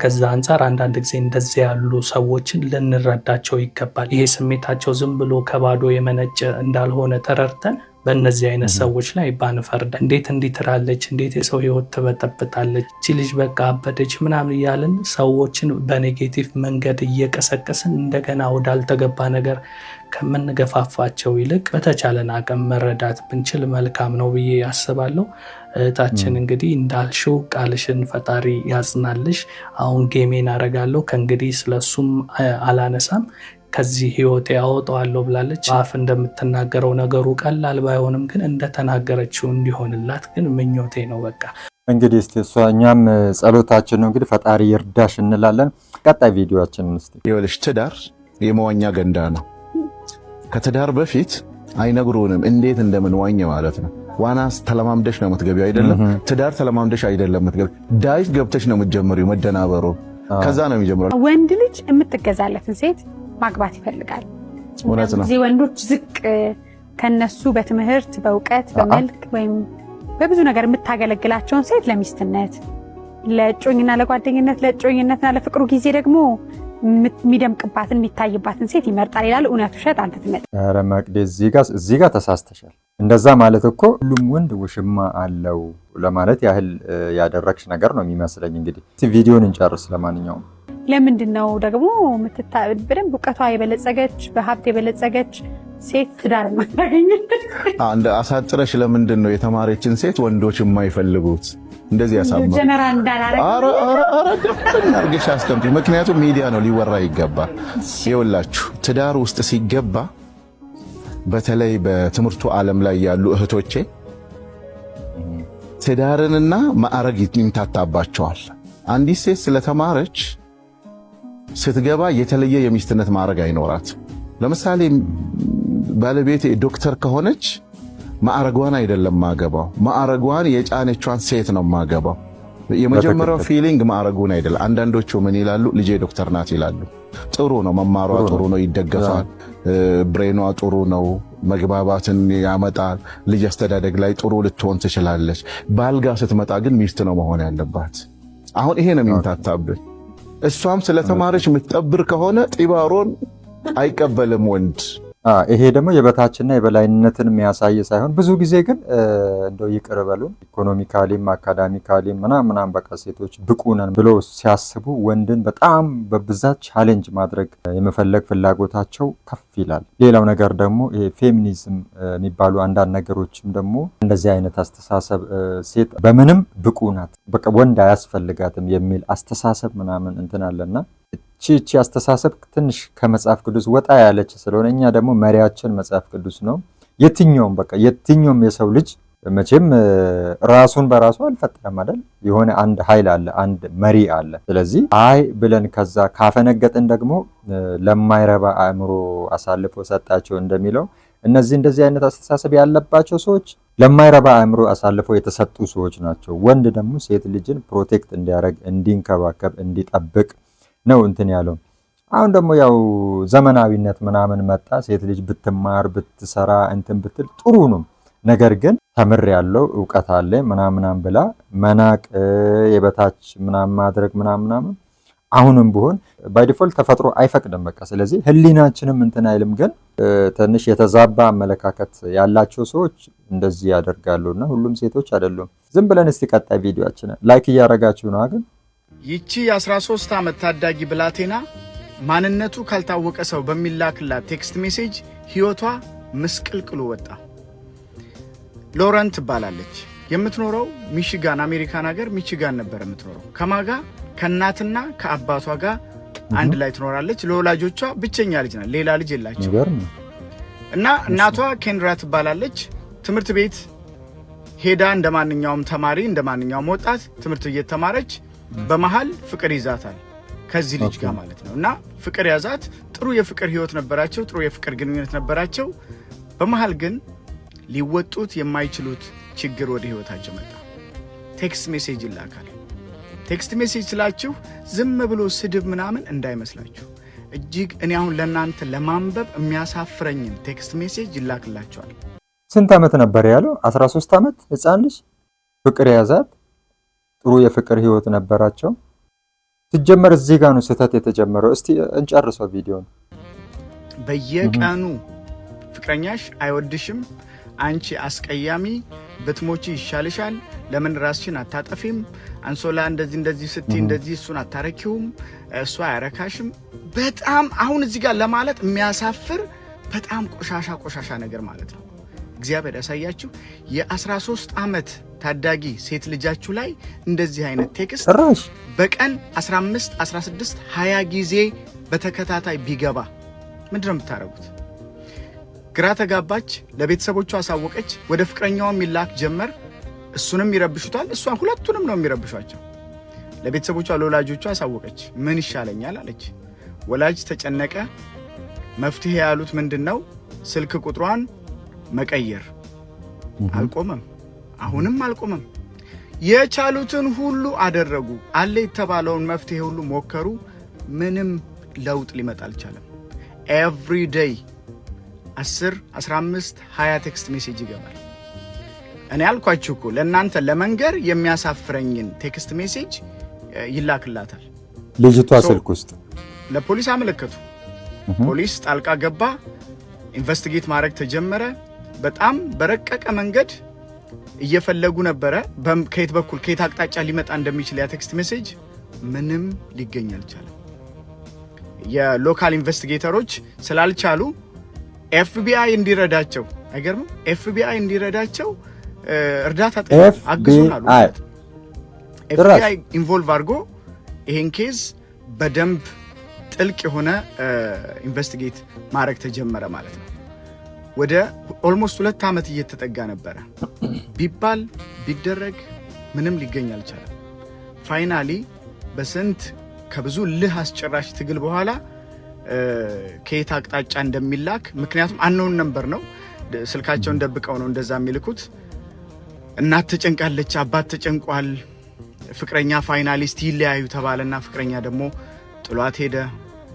ከዛ አንጻር አንዳንድ ጊዜ እንደዚህ ያሉ ሰዎችን ልንረዳቸው ይገባል። ይሄ ስሜታቸው ዝም ብሎ ከባዶ የመነጨ እንዳልሆነ ተረድተን በእነዚህ አይነት ሰዎች ላይ ባንፈርድ። እንዴት እንዲህ ትላለች፣ እንዴት የሰው ህይወት ትበጠብጣለች፣ እቺ ልጅ በቃ አበደች ምናምን እያልን ሰዎችን በ negative መንገድ እየቀሰቀስን እንደገና ወዳልተገባ ነገር ከምንገፋፋቸው ይልቅ በተቻለን አቅም መረዳት ብንችል መልካም ነው ብዬ አስባለሁ። እህታችን እንግዲህ እንዳልሽው ቃልሽን ፈጣሪ ያጽናልሽ። አሁን ጌሜን አረጋለሁ፣ ከእንግዲህ ስለሱም አላነሳም፣ ከዚህ ህይወቴ አወጣዋለሁ ብላለች። አፍ እንደምትናገረው ነገሩ ቀላል ባይሆንም ግን እንደተናገረችው እንዲሆንላት ግን ምኞቴ ነው። በቃ እንግዲህ እስቲ እሷ እኛም ጸሎታችን ነው እንግዲህ ፈጣሪ ይርዳሽ እንላለን። ቀጣይ ቪዲዮአችንን እስቲ ይኸውልሽ፣ ትዳር የመዋኛ ገንዳ ነው። ከትዳር በፊት አይነግሩንም እንዴት እንደምንዋኝ ማለት ነው። ዋና ተለማምደሽ ነው የምትገቢው አይደለም። ትዳር ተለማምደሽ አይደለም የምትገቢው፣ dive ገብተሽ ነው የምትጀምሪው። መደናበሩ ከዛ ነው የሚጀምረው። ወንድ ልጅ የምትገዛለትን ሴት ማግባት ይፈልጋል። እውነት ነው። እዚህ ወንዶች ዝቅ ከነሱ በትምህርት፣ በእውቀት፣ በመልክ ወይም በብዙ ነገር የምታገለግላቸውን ሴት ለሚስትነት፣ ለእጮኝና ለጓደኝነት፣ ለእጮኝነትና ለፍቅሩ ጊዜ ደግሞ የሚደምቅባትን የሚታይባትን ሴት ይመርጣል ይላል። እውነት ውሸት? አንተ ትመጣ። ኧረ መቅዲ እዚህ ጋር ተሳስተሻል። እንደዛ ማለት እኮ ሁሉም ወንድ ውሽማ አለው ለማለት ያህል ያደረግሽ ነገር ነው የሚመስለኝ። እንግዲህ ቪዲዮን እንጨርስ። ለማንኛውም ለምንድን ነው ደግሞ በደንብ እውቀቷ የበለጸገች በሀብት የበለጸገች ሴት ትዳር የማታገኝ? አንድ አሳጥረሽ ለምንድን ነው የተማረችን ሴት ወንዶች የማይፈልጉት? እንደዚህ ያሳምሩ። ጀነራል እንዳላረግ ኧረ ኧረ ኧረ ደፍን አድርገሽ አስቀምጪ። ምክንያቱም ሚዲያ ነው ሊወራ ይገባል። ይኸውላችሁ ትዳር ውስጥ ሲገባ በተለይ በትምህርቱ ዓለም ላይ ያሉ እህቶቼ ትዳርንና ማዕረግ ይምታታባቸዋል። አንዲት ሴት ስለተማረች ስትገባ የተለየ የሚስትነት ማዕረግ አይኖራት። ለምሳሌ ባለቤቴ ዶክተር ከሆነች ማዕረጓን አይደለም ማገባው፣ ማዕረጓን የጫነቿን ሴት ነው ማገባው። የመጀመሪያው feeling ማዕረጉን አይደለም። አንዳንዶቹ ምን ይላሉ? ልጄ ዶክተር ናት ይላሉ። ጥሩ ነው መማሯ፣ ጥሩ ነው፣ ይደገፋል። brain ኗ ጥሩ ነው፣ መግባባትን ያመጣል። ልጅ አስተዳደግ ላይ ጥሩ ልትሆን ትችላለች። ባልጋ ስትመጣ ግን ሚስት ነው መሆን ያለባት። አሁን ይሄ ነው የሚምታታብን። እሷም ስለተማረች የምትጠብር ከሆነ ጢባሮን አይቀበልም ወንድ። ይሄ ደግሞ የበታችና የበላይነትን የሚያሳይ ሳይሆን ብዙ ጊዜ ግን እንደው ይቅር በሉን economically ም academically ም ምናምን ምናምን በቃ ሴቶች ብቁ ነን ብሎ ሲያስቡ ወንድን በጣም በብዛት challenge ማድረግ የመፈለግ ፍላጎታቸው ከፍ ይላል። ሌላው ነገር ደግሞ ይሄ ፌሚኒዝም የሚባሉ አንዳንድ ነገሮችም ደግሞ እንደዚህ አይነት አስተሳሰብ፣ ሴት በምንም ብቁ ናት፣ በቃ ወንድ አያስፈልጋትም የሚል አስተሳሰብ ምናምን እንትን አለና እቺ አስተሳሰብ ትንሽ ከመጽሐፍ ቅዱስ ወጣ ያለች ስለሆነ እኛ ደግሞ መሪያችን መጽሐፍ ቅዱስ ነው። የትኛውም በቃ የትኛውም የሰው ልጅ መቼም ራሱን በራሱ አልፈጠረም አይደል? የሆነ አንድ ኃይል አለ፣ አንድ መሪ አለ። ስለዚህ አይ ብለን ከዛ ካፈነገጥን ደግሞ ለማይረባ አእምሮ አሳልፎ ሰጣቸው እንደሚለው እነዚህ እንደዚህ አይነት አስተሳሰብ ያለባቸው ሰዎች ለማይረባ አእምሮ አሳልፎ የተሰጡ ሰዎች ናቸው። ወንድ ደግሞ ሴት ልጅን protect እንዲያደርግ፣ እንዲንከባከብ፣ እንዲጠብቅ ነው እንትን ያለው። አሁን ደግሞ ያው ዘመናዊነት ምናምን መጣ። ሴት ልጅ ብትማር፣ ብትሰራ፣ እንትን ብትል ጥሩ ነው። ነገር ግን ተምሬያለሁ፣ እውቀት አለ ምናምናም ብላ መናቅ፣ የበታች ምናምን ማድረግ ምናምን ምናምን አሁንም ቢሆን by default ተፈጥሮ አይፈቅድም። በቃ ስለዚህ ህሊናችንም እንትን አይልም። ግን ትንሽ የተዛባ አመለካከት ያላቸው ሰዎች እንደዚህ ያደርጋሉ እና ሁሉም ሴቶች አይደሉም። ዝም ብለን እስቲ ቀጣይ ቪዲዮአችንን like እያደረጋችሁ ነው ግን። ይቺ የ13 ዓመት ታዳጊ ብላቴና ማንነቱ ካልታወቀ ሰው በሚላክላት text message ሕይወቷ ምስቅልቅሉ ወጣ። ሎረን ትባላለች። የምትኖረው ሚሽጋን፣ አሜሪካን ሀገር ሚሽጋን ነበር የምትኖረው። ከማጋ? ከእናትና ከአባቷ ጋር አንድ ላይ ትኖራለች። ለወላጆቿ ብቸኛ ልጅ ናት። ሌላ ልጅ የላቸውም። እና እናቷ ኬንድራ ትባላለች። ትምህርት ቤት ሄዳ እንደ ማንኛውም ተማሪ፣ እንደ ማንኛውም ወጣት ትምህርት እየተማረች በመሀል ፍቅር ይዛታል ከዚህ ልጅ ጋር ማለት ነው። እና ፍቅር ያዛት። ጥሩ የፍቅር ህይወት ነበራቸው። ጥሩ የፍቅር ግንኙነት ነበራቸው። በመሀል ግን ሊወጡት የማይችሉት ችግር ወደ ህይወታቸው መጣ። Text message ይላካል። Text message ስላችሁ ዝም ብሎ ስድብ ምናምን እንዳይመስላችሁ። እጅግ እኔ አሁን ለእናንተ ለማንበብ የሚያሳፍረኝን text message ይላክላቸዋል። ስንት ዓመት ነበር ያለው? 13 ዓመት ህፃን ልጅ ፍቅር ያዛት። ጥሩ የፍቅር ህይወት ነበራቸው። ሲጀመር እዚህ ጋር ነው ስህተት የተጀመረው። እስቲ እንጨርሰው ቪዲዮን። በየቀኑ ፍቅረኛሽ አይወድሽም፣ አንቺ አስቀያሚ፣ ብትሞቺ ይሻልሻል፣ ለምን ራስሽን አታጠፊም? አንሶላ እንደዚህ እንደዚህ ስትይ እንደዚህ እሱን አታረኪውም፣ እሱ አያረካሽም። በጣም አሁን እዚህ ጋር ለማለት የሚያሳፍር በጣም ቆሻሻ ቆሻሻ ነገር ማለት ነው። እግዚአብሔር ያሳያችሁ። የ13 ዓመት ታዳጊ ሴት ልጃችሁ ላይ እንደዚህ አይነት text በቀን 15፣ 16፣ 20 ጊዜ በተከታታይ ቢገባ ምንድን ነው የምታደርጉት? ግራ ተጋባች። ለቤተሰቦቿ አሳወቀች። ወደ ፍቅረኛዋም ይላክ ጀመር። እሱንም ይረብሹታል፣ እሷን፣ ሁለቱንም ነው የሚረብሿቸው። ለቤተሰቦቿ ለወላጆቿ አሳወቀች። ምን ይሻለኛል አለች። ወላጅ ተጨነቀ። መፍትሄ ያሉት ምንድን ነው? ስልክ ቁጥሯን መቀየር። አልቆመም። አሁንም አልቆመም። የቻሉትን ሁሉ አደረጉ። አለ የተባለውን መፍትሄ ሁሉ ሞከሩ። ምንም ለውጥ ሊመጣ አልቻለም። Every day 10፣ 15፣ 20 text message ይገባል። እኔ አልኳችሁ እኮ ለእናንተ ለመንገር የሚያሳፍረኝን text message ይላክላታል። ልጅቷ ስልክ ውስጥ። ለፖሊስ አመለከቱ። ፖሊስ ጣልቃ ገባ። Investigate ማድረግ ተጀመረ። በጣም በረቀቀ መንገድ እየፈለጉ ነበረ፣ ከየት በኩል፣ ከየት አቅጣጫ ሊመጣ እንደሚችል ያ text message። ምንም ሊገኝ አልቻለም። የ local investigator ኦች ስላልቻሉ FBI እንዲረዳቸው፣ አይገርምም? FBI እንዲረዳቸው እርዳታ ጠየቁ። አግዙን አሉ። FBI involve አድርጎ ይሄን case በደንብ ጥልቅ የሆነ investigate ማድረግ ተጀመረ ማለት ነው። ወደ almost 2 ዓመት እየተጠጋ ነበረ። ቢባል ቢደረግ ምንም ሊገኝ አልቻለም። Finally በስንት ከብዙ እልህ አስጨራሽ ትግል በኋላ ከየት አቅጣጫ እንደሚላክ፣ ምክንያቱም unknown number ነው፣ ስልካቸውን ደብቀው ነው እንደዛ የሚልኩት። እናት ተጨንቃለች፣ አባት ተጨንቋል። ፍቅረኛ finally እስቲ ይለያዩ ተባለና ፍቅረኛ ደግሞ ጥሏት ሄደ።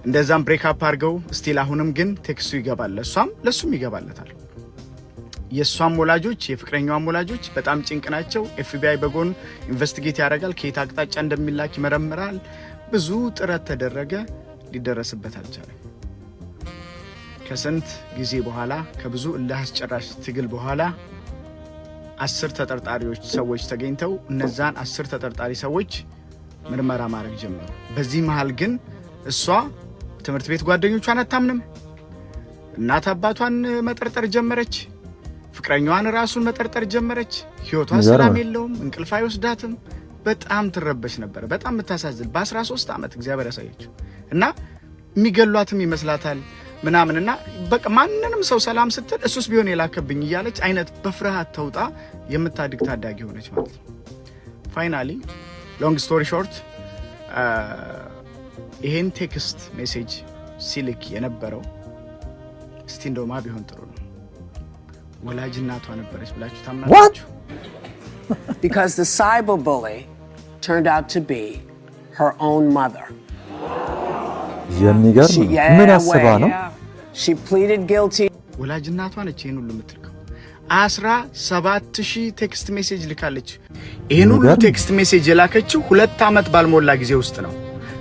እንደዛም break up አድርገው still አሁንም ግን text ኡ ይገባል፣ ለእሷም ለእሱም ይገባለታል። የእሷም ወላጆች የፍቅረኛዋም ወላጆች በጣም ጭንቅ ናቸው። FBI በጎን investigate ያደርጋል፣ ከየት አቅጣጫ እንደሚላክ ይመረምራል። ብዙ ጥረት ተደረገ፣ ሊደረስበት አልቻለም። ከስንት ጊዜ በኋላ፣ ከብዙ እልህ አስጨራሽ ትግል በኋላ 10 ተጠርጣሪዎች ሰዎች ተገኝተው እነዛን 10 ተጠርጣሪ ሰዎች ምርመራ ማድረግ ጀመሩ። በዚህ መሃል ግን እሷ ትምህርት ቤት ጓደኞቿን አታምንም። እናት አባቷን መጠርጠር ጀመረች። ፍቅረኛዋን ራሱን መጠርጠር ጀመረች። ህይወቷ ሰላም የለውም፣ እንቅልፍ አይወስዳትም። በጣም ትረበሽ ነበር። በጣም የምታሳዝን፣ በ13 ዓመት እግዚአብሔር ያሳየችው እና የሚገሏትም ይመስላታል ምናምን እና በቃ ማንንም ሰው ሰላም ስትል እሱስ ቢሆን የላከብኝ እያለች አይነት በፍርሃት ተውጣ የምታድግ ታዳጊ ሆነች ማለት ነው። Finally, long story short, ይሄን text message ሲልክ የነበረው እስቲ እንደውማ ቢሆን ጥሩ ነው፣ ወላጅ እናቷ ነበረች ብላችሁ ታምናላችሁ? Because the cyberbully turned out to be her own mother. የሚገርም ነው። ምን አስባ ነው? She pleaded guilty. ወላጅ እናቷ ነች ይህን ሁሉ የምትልከው። 17,000 text message ልካለች። ይህን ሁሉ text message የላከችው 2 ዓመት ባልሞላ ጊዜ ውስጥ ነው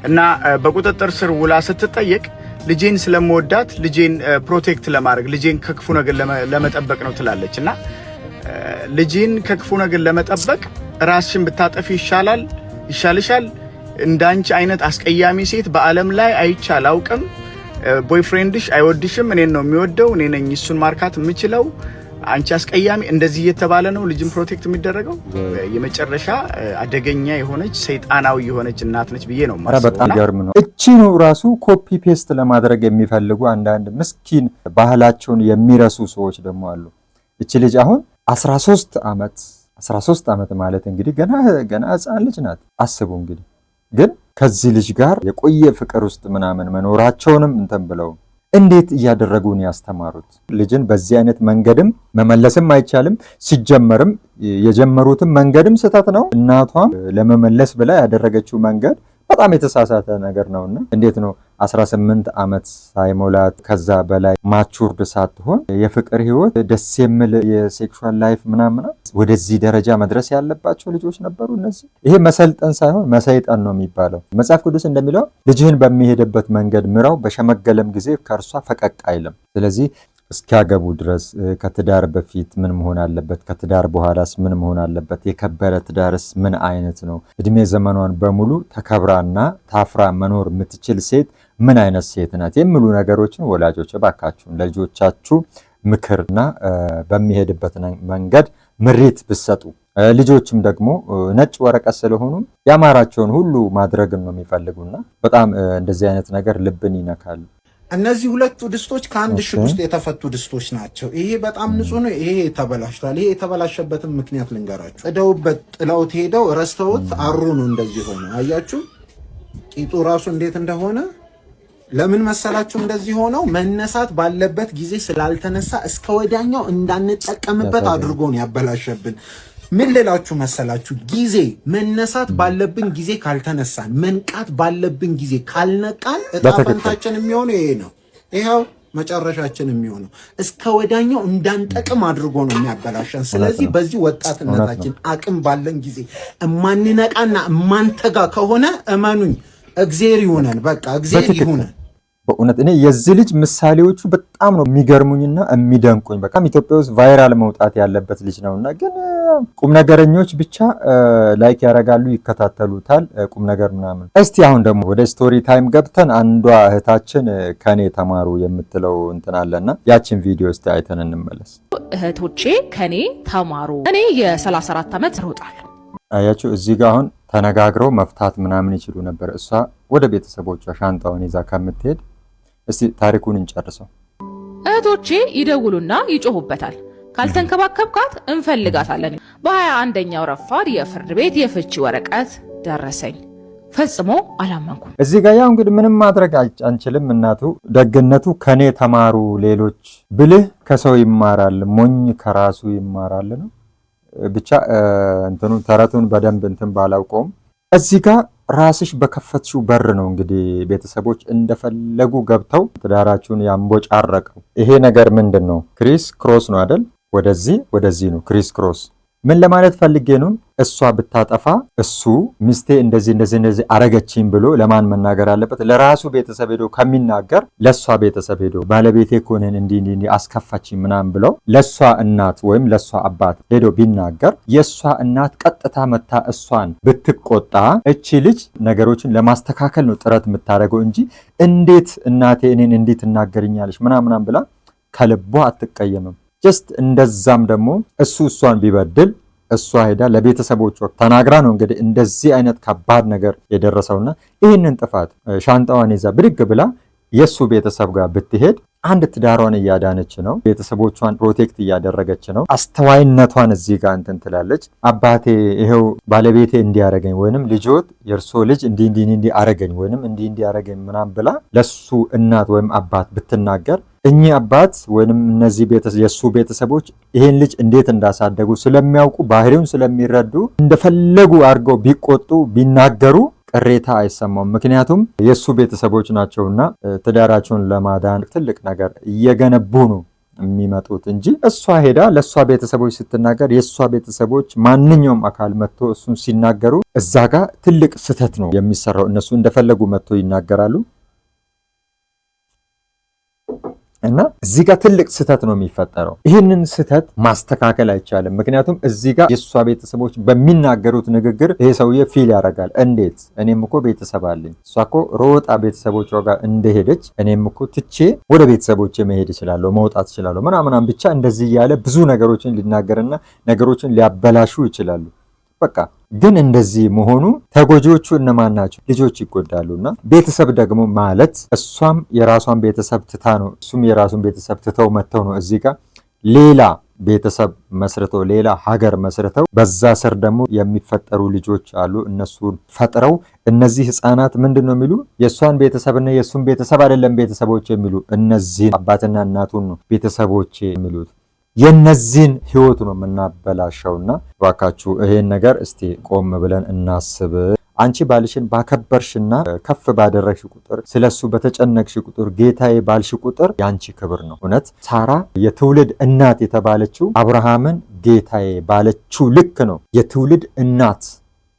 እና በቁጥጥር ስር ውላ ስትጠየቅ ልጄን ስለምወዳት፣ ልጄን protect ለማድረግ፣ ልጄን ከክፉ ነገር ለመጠበቅ ነው ትላለች። እና ልጄን ከክፉ ነገር ለመጠበቅ ራስሽን ብታጠፊ ይሻላል፣ ይሻልሻል። እንዳንቺ አይነት አስቀያሚ ሴት በዓለም ላይ አይቼ አላውቅም። Boyfriend ሽ አይወድሽም፣ እኔን ነው የሚወደው፣ እኔ ነኝ እሱን ማርካት የምችለው። አንቺ አስቀያሚ፣ እንደዚህ እየተባለ ነው ልጅን protect የሚደረገው። የመጨረሻ አደገኛ የሆነች፣ ሰይጣናዊ የሆነች እናት ነች ብዬ ነው ኧረ በጣም ገርም ነው። እቺኑ ራሱ copy paste ለማድረግ የሚፈልጉ አንዳንድ ምስኪን ባህላቸውን የሚረሱ ሰዎች ደግሞ አሉ። እቺ ልጅ አሁን 13 ዓመት፣ 13 ዓመት ማለት እንግዲህ ገና ገና ህፃን ልጅ ናት። አስቡ እንግዲህ፣ ግን ከዚህ ልጅ ጋር የቆየ ፍቅር ውስጥ ምናምን መኖራቸውንም እንትን ብለው እንዴት እያደረጉ ነው ያስተማሩት? ልጅን በዚህ አይነት መንገድም መመለስም አይቻልም። ሲጀመርም የጀመሩትም መንገድም ስህተት ነው። እናቷም ለመመለስ ብላ ያደረገችው መንገድ በጣም የተሳሳተ ነገር ነውና እንዴት ነው 18 ዓመት ሳይሞላት፣ ከዛ በላይ matured ሳትሆን የፍቅር ህይወት፣ ደስ የሚል የ sexual life ምናምን ወደዚህ ደረጃ መድረስ ያለባቸው ልጆች ነበሩ እነዚህ? ይሄ መሰልጠን ሳይሆን መሰይጠን ነው የሚባለው። መጽሐፍ ቅዱስ እንደሚለው ልጅህን በሚሄድበት መንገድ ምራው፣ በሸመገለም ጊዜ ከእርሷ ፈቀቅ አይልም። ስለዚህ እስኪያገቡ ድረስ ከትዳር በፊት ምን መሆን አለበት? ከትዳር በኋላስ ምን መሆን አለበት? የከበረ ትዳርስ ምን አይነት ነው? እድሜ ዘመኗን በሙሉ ተከብራና ታፍራ መኖር የምትችል ሴት ምን አይነት ሴት ናት? የሚሉ ነገሮችን ወላጆች እባካችሁን ለልጆቻችሁ ምክርና በሚሄድበት መንገድ ምሪት ብትሰጡ፣ ልጆችም ደግሞ ነጭ ወረቀት ስለሆኑ ያማራቸውን ሁሉ ማድረግን ነው የሚፈልጉና በጣም እንደዚህ አይነት ነገር ልብን ይነካል። እነዚህ ሁለቱ ድስቶች ከአንድ እሽግ ውስጥ የተፈቱ ድስቶች ናቸው። ይሄ በጣም ንጹህ ነው፣ ይሄ ተበላሽቷል። ይሄ የተበላሸበትን ምክንያት ልንገራችሁ። ጥደውበት ጥለውት ሄደው ረስተውት አሩ ነው እንደዚህ ሆነ። አያችሁ ቂጡ ራሱ እንዴት እንደሆነ። ለምን መሰላችሁ እንደዚህ ሆነው? መነሳት ባለበት ጊዜ ስላልተነሳ እስከ ወዲያኛው እንዳንጠቀምበት አድርጎ ነው ያበላሸብን። ምን ልላችሁ መሰላችሁ? ጊዜ መነሳት ባለብን ጊዜ ካልተነሳን፣ መንቃት ባለብን ጊዜ ካልነቃን እጣ ፈንታችን የሚሆነው ይሄ ነው። ይኸው መጨረሻችን የሚሆነው እስከ ወዲያኛው እንዳንጠቅም አድርጎ ነው የሚያበላሸን። ስለዚህ በዚህ ወጣትነታችን አቅም ባለን ጊዜ እማንነቃና እማንተጋ ከሆነ እመኑኝ እግዜር ይሁነን፣ በቃ እግዜር ይሁነን። በእውነት እኔ የዚህ ልጅ ምሳሌዎቹ በጣም ነው የሚገርሙኝና የሚደንቁኝ። በጣም ኢትዮጵያ ውስጥ viral መውጣት ያለበት ልጅ ነውና ግን ቁም ነገረኞች ብቻ like ያደርጋሉ፣ ይከታተሉታል፣ ቁም ነገር ምናምን። እስቲ አሁን ደግሞ ወደ story time ገብተን አንዷ እህታችን ከኔ ተማሩ የምትለው እንትን አለና ያችን ቪዲዮ እስቲ አይተን እንመለስ። እህቶቼ ከኔ ተማሩ። እኔ የ34 ዓመት እሮጣለሁ። አያችሁ፣ እዚህ ጋር አሁን ተነጋግረው መፍታት ምናምን ይችሉ ነበር። እሷ ወደ ቤተሰቦቿ ሻንጣውን ይዛ ከምትሄድ እስቲ ታሪኩን እንጨርሰው። እህቶቼ ይደውሉና ይጮሁበታል። ካልተንከባከብካት እንፈልጋታለን። በ21ኛው ረፋድ የፍርድ ቤት የፍቺ ወረቀት ደረሰኝ። ፈጽሞ አላመንኩም። እዚህ ጋር ያው እንግዲህ ምንም ማድረግ አንችልም። እናቱ ደግነቱ ከኔ ተማሩ ሌሎች፣ ብልህ ከሰው ይማራል፣ ሞኝ ከራሱ ይማራል ነው። ብቻ እንትኑ ተረቱን በደንብ እንትን ባላውቀውም እዚህ ጋር ራስሽ በከፈትሽው በር ነው እንግዲህ ቤተሰቦች እንደፈለጉ ገብተው ትዳራችሁን ያንቦጫረቀው። ይሄ ነገር ምንድን ነው? Criss cross ነው አይደል? ወደዚህ ወደዚህ ነው criss cross። ምን ለማለት ፈልጌ ነው? እሷ ብታጠፋ እሱ ሚስቴ እንደዚህ እንደዚህ እንደዚህ አረገችኝ ብሎ ለማን መናገር አለበት? ለራሱ ቤተሰብ ሄዶ ከሚናገር ለእሷ ቤተሰብ ሄዶ ባለቤቴ እኮ እኔን እንዲህ እንዲህ እንዲህ አስከፋችኝ ምናምን ብለው ለእሷ እናት ወይም ለእሷ አባት ሄዶ ቢናገር፣ የእሷ እናት ቀጥታ መታ እሷን ብትቆጣ እቺ ልጅ ነገሮችን ለማስተካከል ነው ጥረት የምታደርገው እንጂ እንዴት እናቴ እኔን እንዲህ ትናገርኛለች ምናምን ምናምን ብላ ከልቧ አትቀየምም። Just እንደዛም ደግሞ እሱ እሷን ቢበድል እሷ ሄዳ ለቤተሰቦቿ ተናግራ ነው እንግዲህ እንደዚህ አይነት ከባድ ነገር የደረሰውና ይህንን ጥፋት ሻንጣዋን ይዛ ብድግ ብላ የእሱ ቤተሰብ ጋር ብትሄድ አንድ ትዳሯን እያዳነች ነው። ቤተሰቦቿን protect እያደረገች ነው። አስተዋይነቷን እዚህ ጋር እንትን ትላለች። አባቴ ይኸው ባለቤቴ እንዲያረገኝ ወይንም ልጆት የእርሶ ልጅ እንዲህ እንዲህ እንዲህ አረገኝ ወይንም እንዲህ እንዲህ አረገኝ ምናምን ብላ ለሱ እናት ወይም አባት ብትናገር እኚህ አባት ወይንም እነዚህ የእሱ ቤተሰቦች ይሄን ልጅ እንዴት እንዳሳደጉ ስለሚያውቁ፣ ባህሪውን ስለሚረዱ እንደፈለጉ አድርገው ቢቆጡ ቢናገሩ ቅሬታ አይሰማውም። ምክንያቱም የእሱ ቤተሰቦች ናቸውና ትዳራቸውን ለማዳን ትልቅ ነገር እየገነቡ ነው የሚመጡት እንጂ እሷ ሄዳ ለእሷ ቤተሰቦች ስትናገር የእሷ ቤተሰቦች ማንኛውም አካል መጥቶ እሱን ሲናገሩ እዛ ጋር ትልቅ ስህተት ነው የሚሰራው። እነሱ እንደፈለጉ መጥቶ ይናገራሉ እና እዚህ ጋር ትልቅ ስህተት ነው የሚፈጠረው። ይህንን ስህተት ማስተካከል አይቻልም። ምክንያቱም እዚህ ጋር የእሷ ቤተሰቦች በሚናገሩት ንግግር ይሄ ሰውዬ feel ያደርጋል። እንዴት እኔም እኮ ቤተሰብ አለኝ፣ እሷ እኮ ሮጣ ቤተሰቦቿ ጋር እንደሄደች እኔም እኮ ትቼ ወደ ቤተሰቦቼ መሄድ እችላለሁ፣ መውጣት እችላለሁ ምናምናም ብቻ እንደዚህ እያለ ብዙ ነገሮችን ሊናገርና ነገሮችን ሊያበላሹ ይችላሉ። በቃ ግን እንደዚህ መሆኑ ተጎጂዎቹ እነማን ናቸው? ልጆች ይጎዳሉ። እና ቤተሰብ ደግሞ ማለት እሷም የራሷን ቤተሰብ ትታ ነው፣ እሱም የራሱን ቤተሰብ ትተው መጥተው ነው እዚህ ጋር ሌላ ቤተሰብ መስርተው ሌላ ሀገር መስርተው በዛ ስር ደግሞ የሚፈጠሩ ልጆች አሉ። እነሱን ፈጥረው እነዚህ ህፃናት ምንድን ነው የሚሉ? የእሷን ቤተሰብና የእሱን ቤተሰብ አይደለም ቤተሰቦች የሚሉ፣ እነዚህን አባትና እናቱን ነው ቤተሰቦች የሚሉት። የነዚህን ህይወት ነው የምናበላሸውና እባካችሁ ይሄን ነገር እስቲ ቆም ብለን እናስብ። አንቺ ባልሽን ባከበርሽና ከፍ ባደረግሽ ቁጥር፣ ስለሱ በተጨነቅሽ ቁጥር፣ ጌታዬ ባልሽ ቁጥር ያንቺ ክብር ነው። እውነት ሳራ የትውልድ እናት የተባለችው አብርሃምን ጌታዬ ባለችው ልክ ነው የትውልድ እናት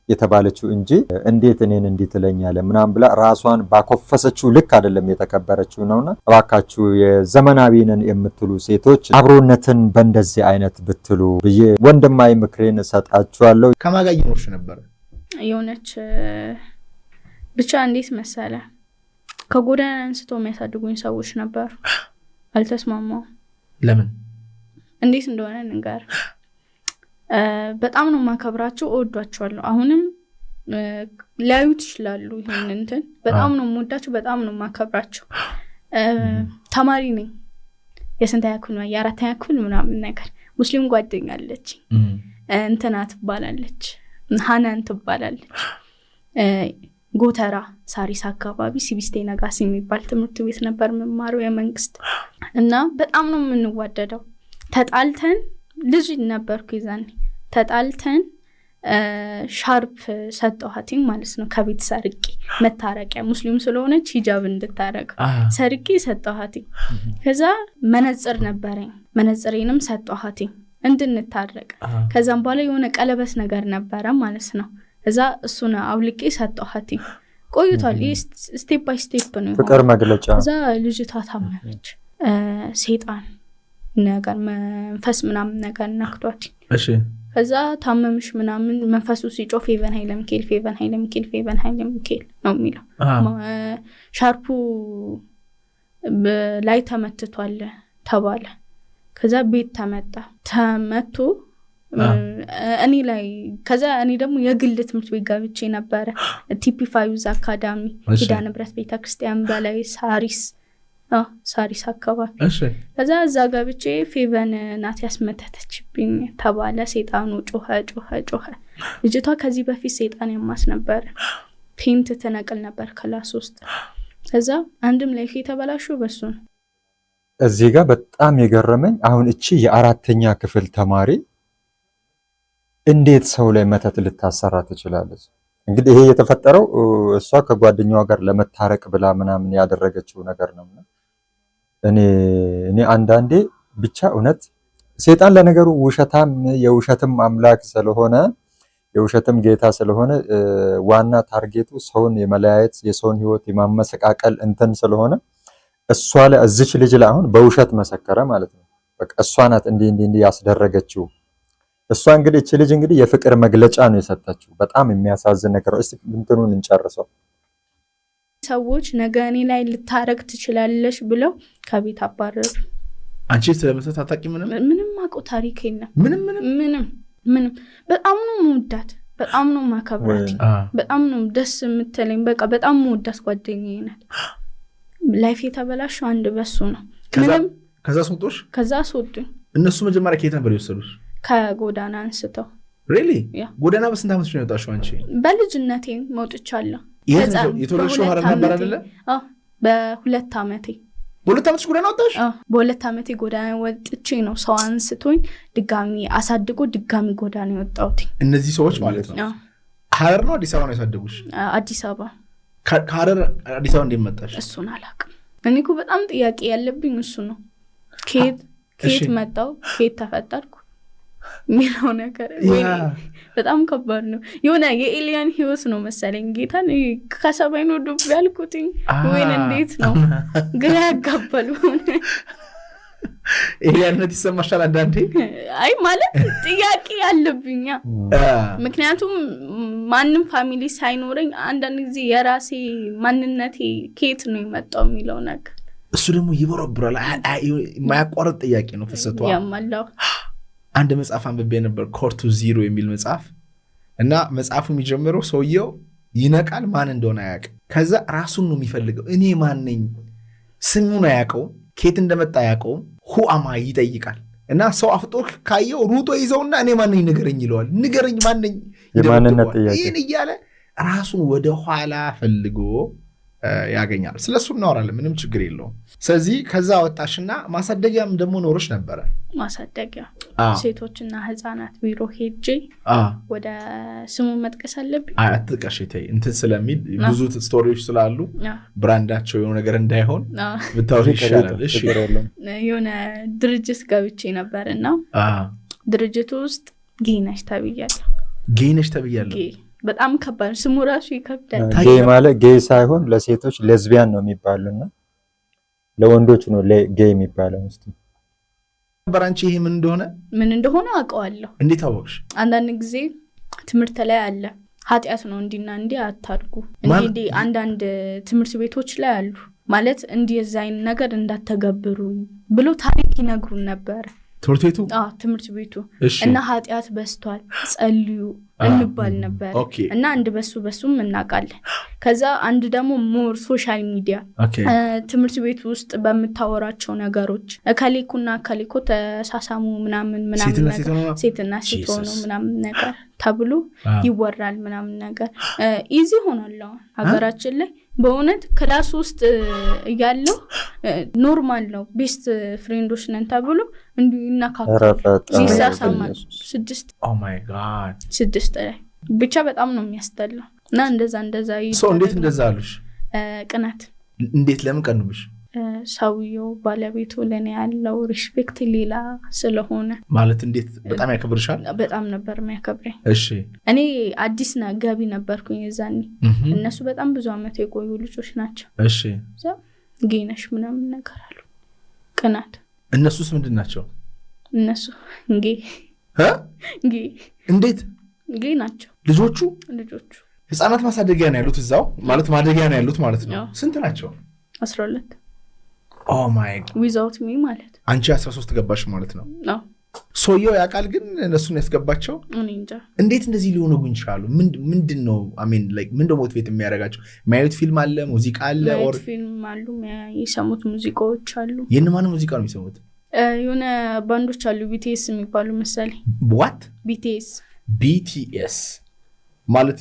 የተባለችው እንጂ እንዴት እኔን እንዲህ ትለኛለህ ምናምን ብላ ራሷን ባኮፈሰችው ልክ አይደለም የተከበረችው ነውና እባካችሁ የዘመናዊ ነን የምትሉ ሴቶች አብሮነትን በእንደዚህ አይነት ብትሉ ብዬ ወንድማዊ ምክሬን እሰጣችኋለሁ። ከማን ጋር እየኖርሽ ነበረ? የሆነች ብቻ እንዴት መሰለ ከጎዳና አንስቶ የሚያሳድጉኝ ሰዎች ነበሩ። አልተስማማውም። ለምን? እንዴት እንደሆነ ንገር። በጣም ነው ማከብራቸው፣ እወዷቸዋለሁ። አሁንም ሊያዩት ይችላሉ ይህን እንትን። በጣም ነው የምወዳቸው፣ በጣም ነው ማከብራቸው። ተማሪ ነኝ። የስንተኛ ክፍል? የአራተኛ ክፍል ምናምን ነገር። ሙስሊም ጓደኛ አለች፣ እንትና ትባላለች፣ ሀናን ትባላለች። ጎተራ ሳሪስ አካባቢ ሲቢስቴ ነጋሲ የሚባል ትምህርት ቤት ነበር የምማረው የመንግስት፣ እና በጣም ነው የምንዋደደው። ተጣልተን፣ ልጅ ነበርኩ የዛኔ፣ ተጣልተን ሻርፕ ሰጠኋትኝ ማለት ነው። ከቤት ሰርቄ መታረቂያ፣ ሙስሊም ስለሆነች ሂጃብ እንድታረግ ሰርቄ ሰጠኋትኝ። ከዛ መነጽር ነበረኝ፣ መነጽሬንም ሰጠኋትኝ እንድንታረቅ። ከዛም በኋላ የሆነ ቀለበት ነገር ነበረ ማለት ነው። እዛ እሱን አውልቄ ሰጠኋትኝ። ቆይቷል። ይህ step by step ነው። ፍቅር መግለጫ። ከዛ ልጅቷ ታመመች። ሴጣን ነገር መንፈስ ምናምን ነገር ነክቷት። ከዛ ታመምሽ ምናምን መንፈሱ ሲጮህ ፌቨን ኃይለ ሚካኤል፣ ፌቨን ኃይለ ሚካኤል፣ ፌቨን ኃይለ ሚካኤል ነው የሚለው። ሻርፑ ላይ ተመትቷል ተባለ። ከዛ ቤት ተመጣ ተመቶ እኔ ላይ። ከዛ እኔ ደግሞ የግል ትምህርት ቤት ገብቼ ነበረ፣ ቲፒ ፋዩዝ አካዳሚ፣ ኪዳነ ምሕረት ቤተክርስቲያን በላይ ሳሪስ ሳሪስ አካባቢ። ከዛ እዛ ገብቼ ፌቨን ናት ያስመተተችብኝ ተባለ። ሴጣኑ ጮኸ ጮኸ ጮኸ። ልጅቷ ከዚህ በፊት ሴጣን ያማት ነበረ። ፔንት ትነቅል ነበር class ውስጥ። ከዛ አንድም life የተበላሹ በሱ ነው። እዚህ ጋር በጣም የገረመኝ አሁን እቺ የአራተኛ ክፍል ተማሪ እንዴት ሰው ላይ መተት ልታሰራ ትችላለች? እንግዲህ ይሄ የተፈጠረው እሷ ከጓደኛዋ ጋር ለመታረቅ ብላ ምናምን ያደረገችው ነገር ነው። እኔ አንዳንዴ ብቻ እውነት ሴጣን ለነገሩ ውሸታም የውሸትም አምላክ ስለሆነ፣ የውሸትም ጌታ ስለሆነ፣ ዋና target ኡ ሰውን የመለያየት፣ የሰውን ህይወት የማመሰቃቀል እንትን ስለሆነ እሷ ላይ፣ እዚች ልጅ ላይ አሁን በውሸት መሰከረ ማለት ነው። በቃ እሷ ናት እንዲህ እንዲህ እንዲህ ያስደረገችው። እሷ እንግዲህ፣ እቺ ልጅ እንግዲህ የፍቅር መግለጫ ነው የሰጠችው። በጣም የሚያሳዝን ነገር ነው። እስቲ እንትኑን እንጨርሰው። ሰዎች ነገ እኔ ላይ ልታረግ ትችላለች ብለው ከቤት አባረሩ። አንቺ ስለ መተት አታውቂም ምንም? ምንም አውቀው ታሪክ የለም። ምንም ምንም? ምንም ምንም። በጣም ነው የምወዳት፣ በጣም ነው ማከብራት፣ በጣም ነው ደስ የምትለኝ። በቃ በጣም የምወዳት ጓደኛዬ ናት። Life የተበላሸው አንድ በሱ ነው። ምንም። ከዛ አስወጡሽ? ከዛ አስወጡኝ። እነሱ መጀመሪያ ከየት ነበር የወሰዱሽ? ከጎዳና አንስተው። Really? Yeah. ጎዳና በስንት ዓመትሽ ነው የወጣሽው አንቺ? በልጅነቴ መውጥቻለሁ። የት ህፃን ነው የተወለድሽው? በሁለት ሀረር ነበር ዓመቴ። አይደለ? አዎ፣ በ2 ዓመቴ። በ2 ዓመትሽ ጎዳና ወጣሽ? አዎ፣ በ2 ዓመቴ ጎዳና ወጥቼ ነው ሰው አንስቶኝ ድጋሚ አሳድጎ ድጋሚ ጎዳና የወጣሁት። እነዚህ ሰዎች ማለት ነው። አዎ። ሀረር ነው አዲስ አበባ ነው ያሳደጉሽ? አዲስ አበባ። ከሀረር አዲስ አበባ እንዴት መጣሽ? እሱን አላውቅም። እኔ እኮ በጣም ጥያቄ ያለብኝ እሱ ነው። ከየት ከየት መጣው፣ ከየት ተፈጠርኩ የሚለው ነገር ወይኔ፣ በጣም ከባድ ነው። የሆነ የ alien ህይወት ነው መሰለኝ። ጌታን ከሰማይ ነው ዱብ ያልኩትኝ ወይን እንዴት ነው፣ ግራ ያጋባል። Alien ነት ይሰማሻል አንዳንዴ? አይ ማለት ጥያቄ ያለብኛ፣ ምክንያቱም ማንም family ሳይኖረኝ አንዳንድ ጊዜ የራሴ ማንነቴ ከየት ነው የመጣው የሚለው ነገር። እሱ ደግሞ ይበረብራል። የማያቋርጥ ጥያቄ ነው ፍሰቷ። ያማላው። አንድ መጽሐፍ አንብቤ ነበር፣ Core to Zero የሚል መጽሐፍ። እና መጽሐፉ የሚጀምረው ሰውየው ይነቃል፣ ማን እንደሆነ አያውቅም። ከዛ ራሱን ነው የሚፈልገው። እኔ ማን ነኝ? ስሙን አያውቀውም፣ ከየት እንደመጣ አያውቀውም። Who am I ይጠይቃል። እና ሰው አፍጦ ካየው ሩጦ ይዘውና እኔ ማነኝ ንገረኝ ይለዋል። ንገረኝ ማነኝ? የማንነት ይደበድበዋል። ጥያቄ። ይህን እያለ ራሱን ወደ ኋላ ፈልጎ ያገኛል። ስለሱ እናወራለን፣ ምንም ችግር የለውም። ስለዚህ ከዛ ወጣሽና ማሳደጊያም ደግሞ ኖሮች ነበረ። ማሳደጊያ ሴቶችና ህጻናት ቢሮ ሄጄ ወደ ስሙን መጥቀስ አለብኝ? አይ አትጥቀሽ፣ ተይ፣ እንትን ስለሚል ብዙ story ዎች ስላሉ brand ኣቸው የሆነ ነገር እንዳይሆን ብታወሪ ይሻላል። እሺ። የሆነ ድርጅት ገብቼ ነበር እና ድርጅቱ ውስጥ gay ነሽ ተብያለሁ። Gay ነሽ ተብያለሁ። Gay በጣም ከባድ ነው። ስሙ ራሱ ይከብዳል። Gay ማለት gay ሳይሆን ለሴቶች ሌዝቢያን ነው የሚባሉና ለወንዶች ነው gay የሚባለው። እስቲ ነበር አንቺ ይሄ ምን እንደሆነ? ምን እንደሆነ አውቀዋለሁ። እንዴት አወቅሽ? አንዳንድ ጊዜ ትምህርት ላይ አለ፣ ኃጢአት ነው፣ እንዲና እንዲህ አታድርጉ፣ እንዲህ እንዲህ አንዳንድ ትምህርት ቤቶች ላይ አሉ፣ ማለት እንዲህ የዛ አይነት ነገር እንዳተገብሩ ብሎ ታሪክ ይነግሩን ነበር። ትምህርት ቤቱ? አዎ፣ ትምህርት ቤቱ። እና ኃጢአት በዝቷል፣ ጸልዩ እንባል ነበር። እና አንድ በሱ በሱም እናውቃለን። ከዛ አንድ ደግሞ more social media ትምህርት ቤት ውስጥ በምታወራቸው ነገሮች እከሌኩና እከሌኮ ተሳሳሙ ምናምን ምናምን ሴትና ነገር ሴት ሆኖ? ሴትና ሴት ሆኖ Jesus. ምናምን ነገር ተብሎ ይወራል ምናምን ነገር። Easy ሆኗል አሁን ሀገራችን ላይ። በእውነት class ውስጥ እያለው normal ነው፣ best friend ኦች ነን ተብሎ እንዲሁ ይነካካል፣ ኧረ ፈጣሪ ይሳሳማል። ኢየሱስ። ስድስት Oh my God. ስድስት ላይ ብቻ በጣም ነው የሚያስጠላው እና እንደዛ እንደዛ ሰው እንዴት ይደረግ እንደዛ አሉሽ? ቅናት። እንዴት፣ ለምን ቀኑብሽ? ሰውየው ባለቤቱ ለእኔ ያለው respect ሌላ ስለሆነ። ማለት እንዴት፣ በጣም ያከብርሻል? በጣም ነበር የሚያከብረኝ። እኔ አዲስ ገቢ ነበርኩኝ የዛኔ። እነሱ በጣም ብዙ አመት የቆዩ ልጆች ናቸው። እዛ gay ነሽ ምናምን ነገር አሉ። ቅናት። እነሱስ ምንድን ናቸው? እነሱ gay። እ? Gay። እንዴት? Gay ናቸው። ልጆቹ? ልጆቹ። ህፃናት ማሳደጊያ ነው ያሉት እዛው ማለት፣ ማደጊያ ነው ያሉት ማለት ነው። አዎ። ስንት ናቸው? 12። Oh my. Without me ማለት። አንቺ 13 ገባሽ ማለት ነው። ነው። ሰውየው ያውቃል ግን እነሱን ያስገባቸው? እኔ እንጃ። እንዴት እንደዚህ ሊሆኑ ግን ቻሉ? ምንድን ነው፣ I mean like ምንድን ነው motivate የሚያደርጋቸው? የሚያዩት ፊልም አለ፣ ሙዚቃ አለ or ማየት ፊልም አሉ፣ የሰሙት ሙዚቃዎች አሉ። የእነማን ሙዚቃ ነው የሚሰሙት? የሆነ ባንዶች አሉ፣ BTS የሚባሉ መሰለኝ። What? BTS። BTS ማለት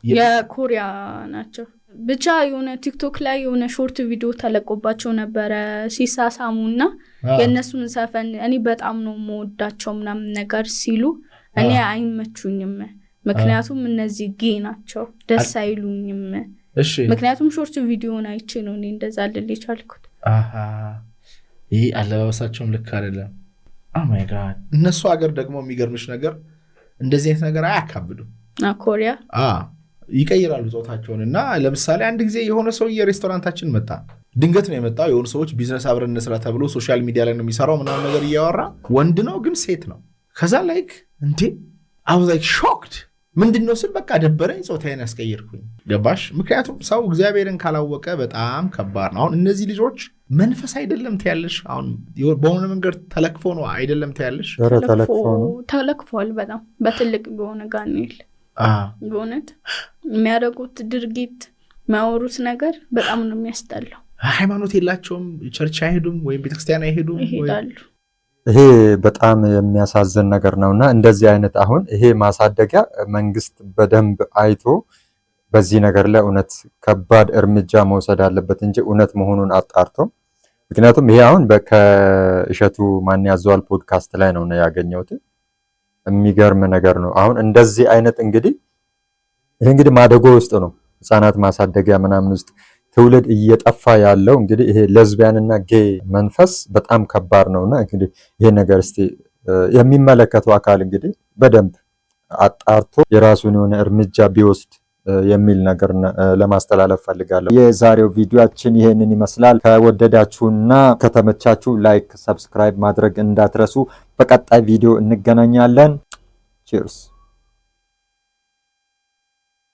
የኮሪያ ናቸው። ብቻ የሆነ ቲክቶክ ላይ የሆነ short video ተለቆባቸው ነበረ ሲሳሳሙ እና የእነሱን ዘፈን እኔ በጣም ነው የምወዳቸው ምናምን ነገር ሲሉ እኔ አይመቹኝም፣ ምክንያቱም እነዚህ gay ናቸው፣ ደስ አይሉኝም። ምክንያቱም short video ን አይቼ ነው እኔ እንደዛ ልል የቻልኩት። አሃ፣ ይህ አለባበሳቸውም ልክ አይደለም። Oh my God። እነሱ ሀገር ደግሞ የሚገርምሽ ነገር እንደዚህ አይነት ነገር አያካብዱም። ኮሪያ። ይቀይራሉ ጾታቸውን። እና ለምሳሌ አንድ ጊዜ የሆነ ሰውዬ ሬስቶራንታችን መጣ። ድንገት ነው የመጣው። የሆኑ ሰዎች ቢዝነስ አብረን እንስራ ተብሎ፣ social media ላይ ነው የሚሰራው ምናምን ነገር እያወራ፣ ወንድ ነው ግን ሴት ነው። ከዛ like እንዴ፣ I was like shocked። ምንድን ነው ስል በቃ ደበረኝ፣ ጾታዬን ያስቀየርኩኝ። ገባሽ? ምክንያቱም ሰው እግዚአብሔርን ካላወቀ በጣም ከባድ ነው። አሁን እነዚህ ልጆች መንፈስ አይደለም ትያለሽ። አሁን በሆነ መንገድ ተለክፎ ነው አይደለም ትያለሽ። ኧረ ተለክፎ ነው። ተለክፏል በጣም በትልቅ በሆነ ጋኔል። በእውነት የሚያደርጉት ድርጊት፣ የሚያወሩት ነገር በጣም ነው የሚያስጠላው። ሃይማኖት የላቸውም። Church አይሄዱም ወይም ቤተክርስቲያን አይሄዱም። ይሄዳሉ። ይሄ በጣም የሚያሳዝን ነገር ነው እና እንደዚህ አይነት አሁን ይሄ ማሳደጊያ መንግስት በደንብ አይቶ በዚህ ነገር ላይ እውነት ከባድ እርምጃ መውሰድ አለበት እንጂ እውነት መሆኑን አጣርቶ። ምክንያቱም ይሄ አሁን ከእሸቱ ማን ያዘዋል ፖድካስት ላይ ነው ያገኘሁት። የሚገርም ነገር ነው። አሁን እንደዚህ አይነት እንግዲህ ይሄ እንግዲህ ማደጎ ውስጥ ነው፣ ህፃናት ማሳደጊያ ምናምን ውስጥ ትውልድ እየጠፋ ያለው። እንግዲህ ይሄ ሌዝቢያን እና gay መንፈስ በጣም ከባድ ነውና እንግዲህ ይሄ ነገር እስቲ የሚመለከተው አካል እንግዲህ በደንብ አጣርቶ የራሱን የሆነ እርምጃ ቢወስድ የሚል ነገር ለማስተላለፍ ፈልጋለሁ። የዛሬው ቪዲዮአችን ይሄንን ይመስላል። ከወደዳችሁና ከተመቻችሁ like፣ subscribe ማድረግ እንዳትረሱ። በቀጣይ ቪዲዮ እንገናኛለን። Cheers።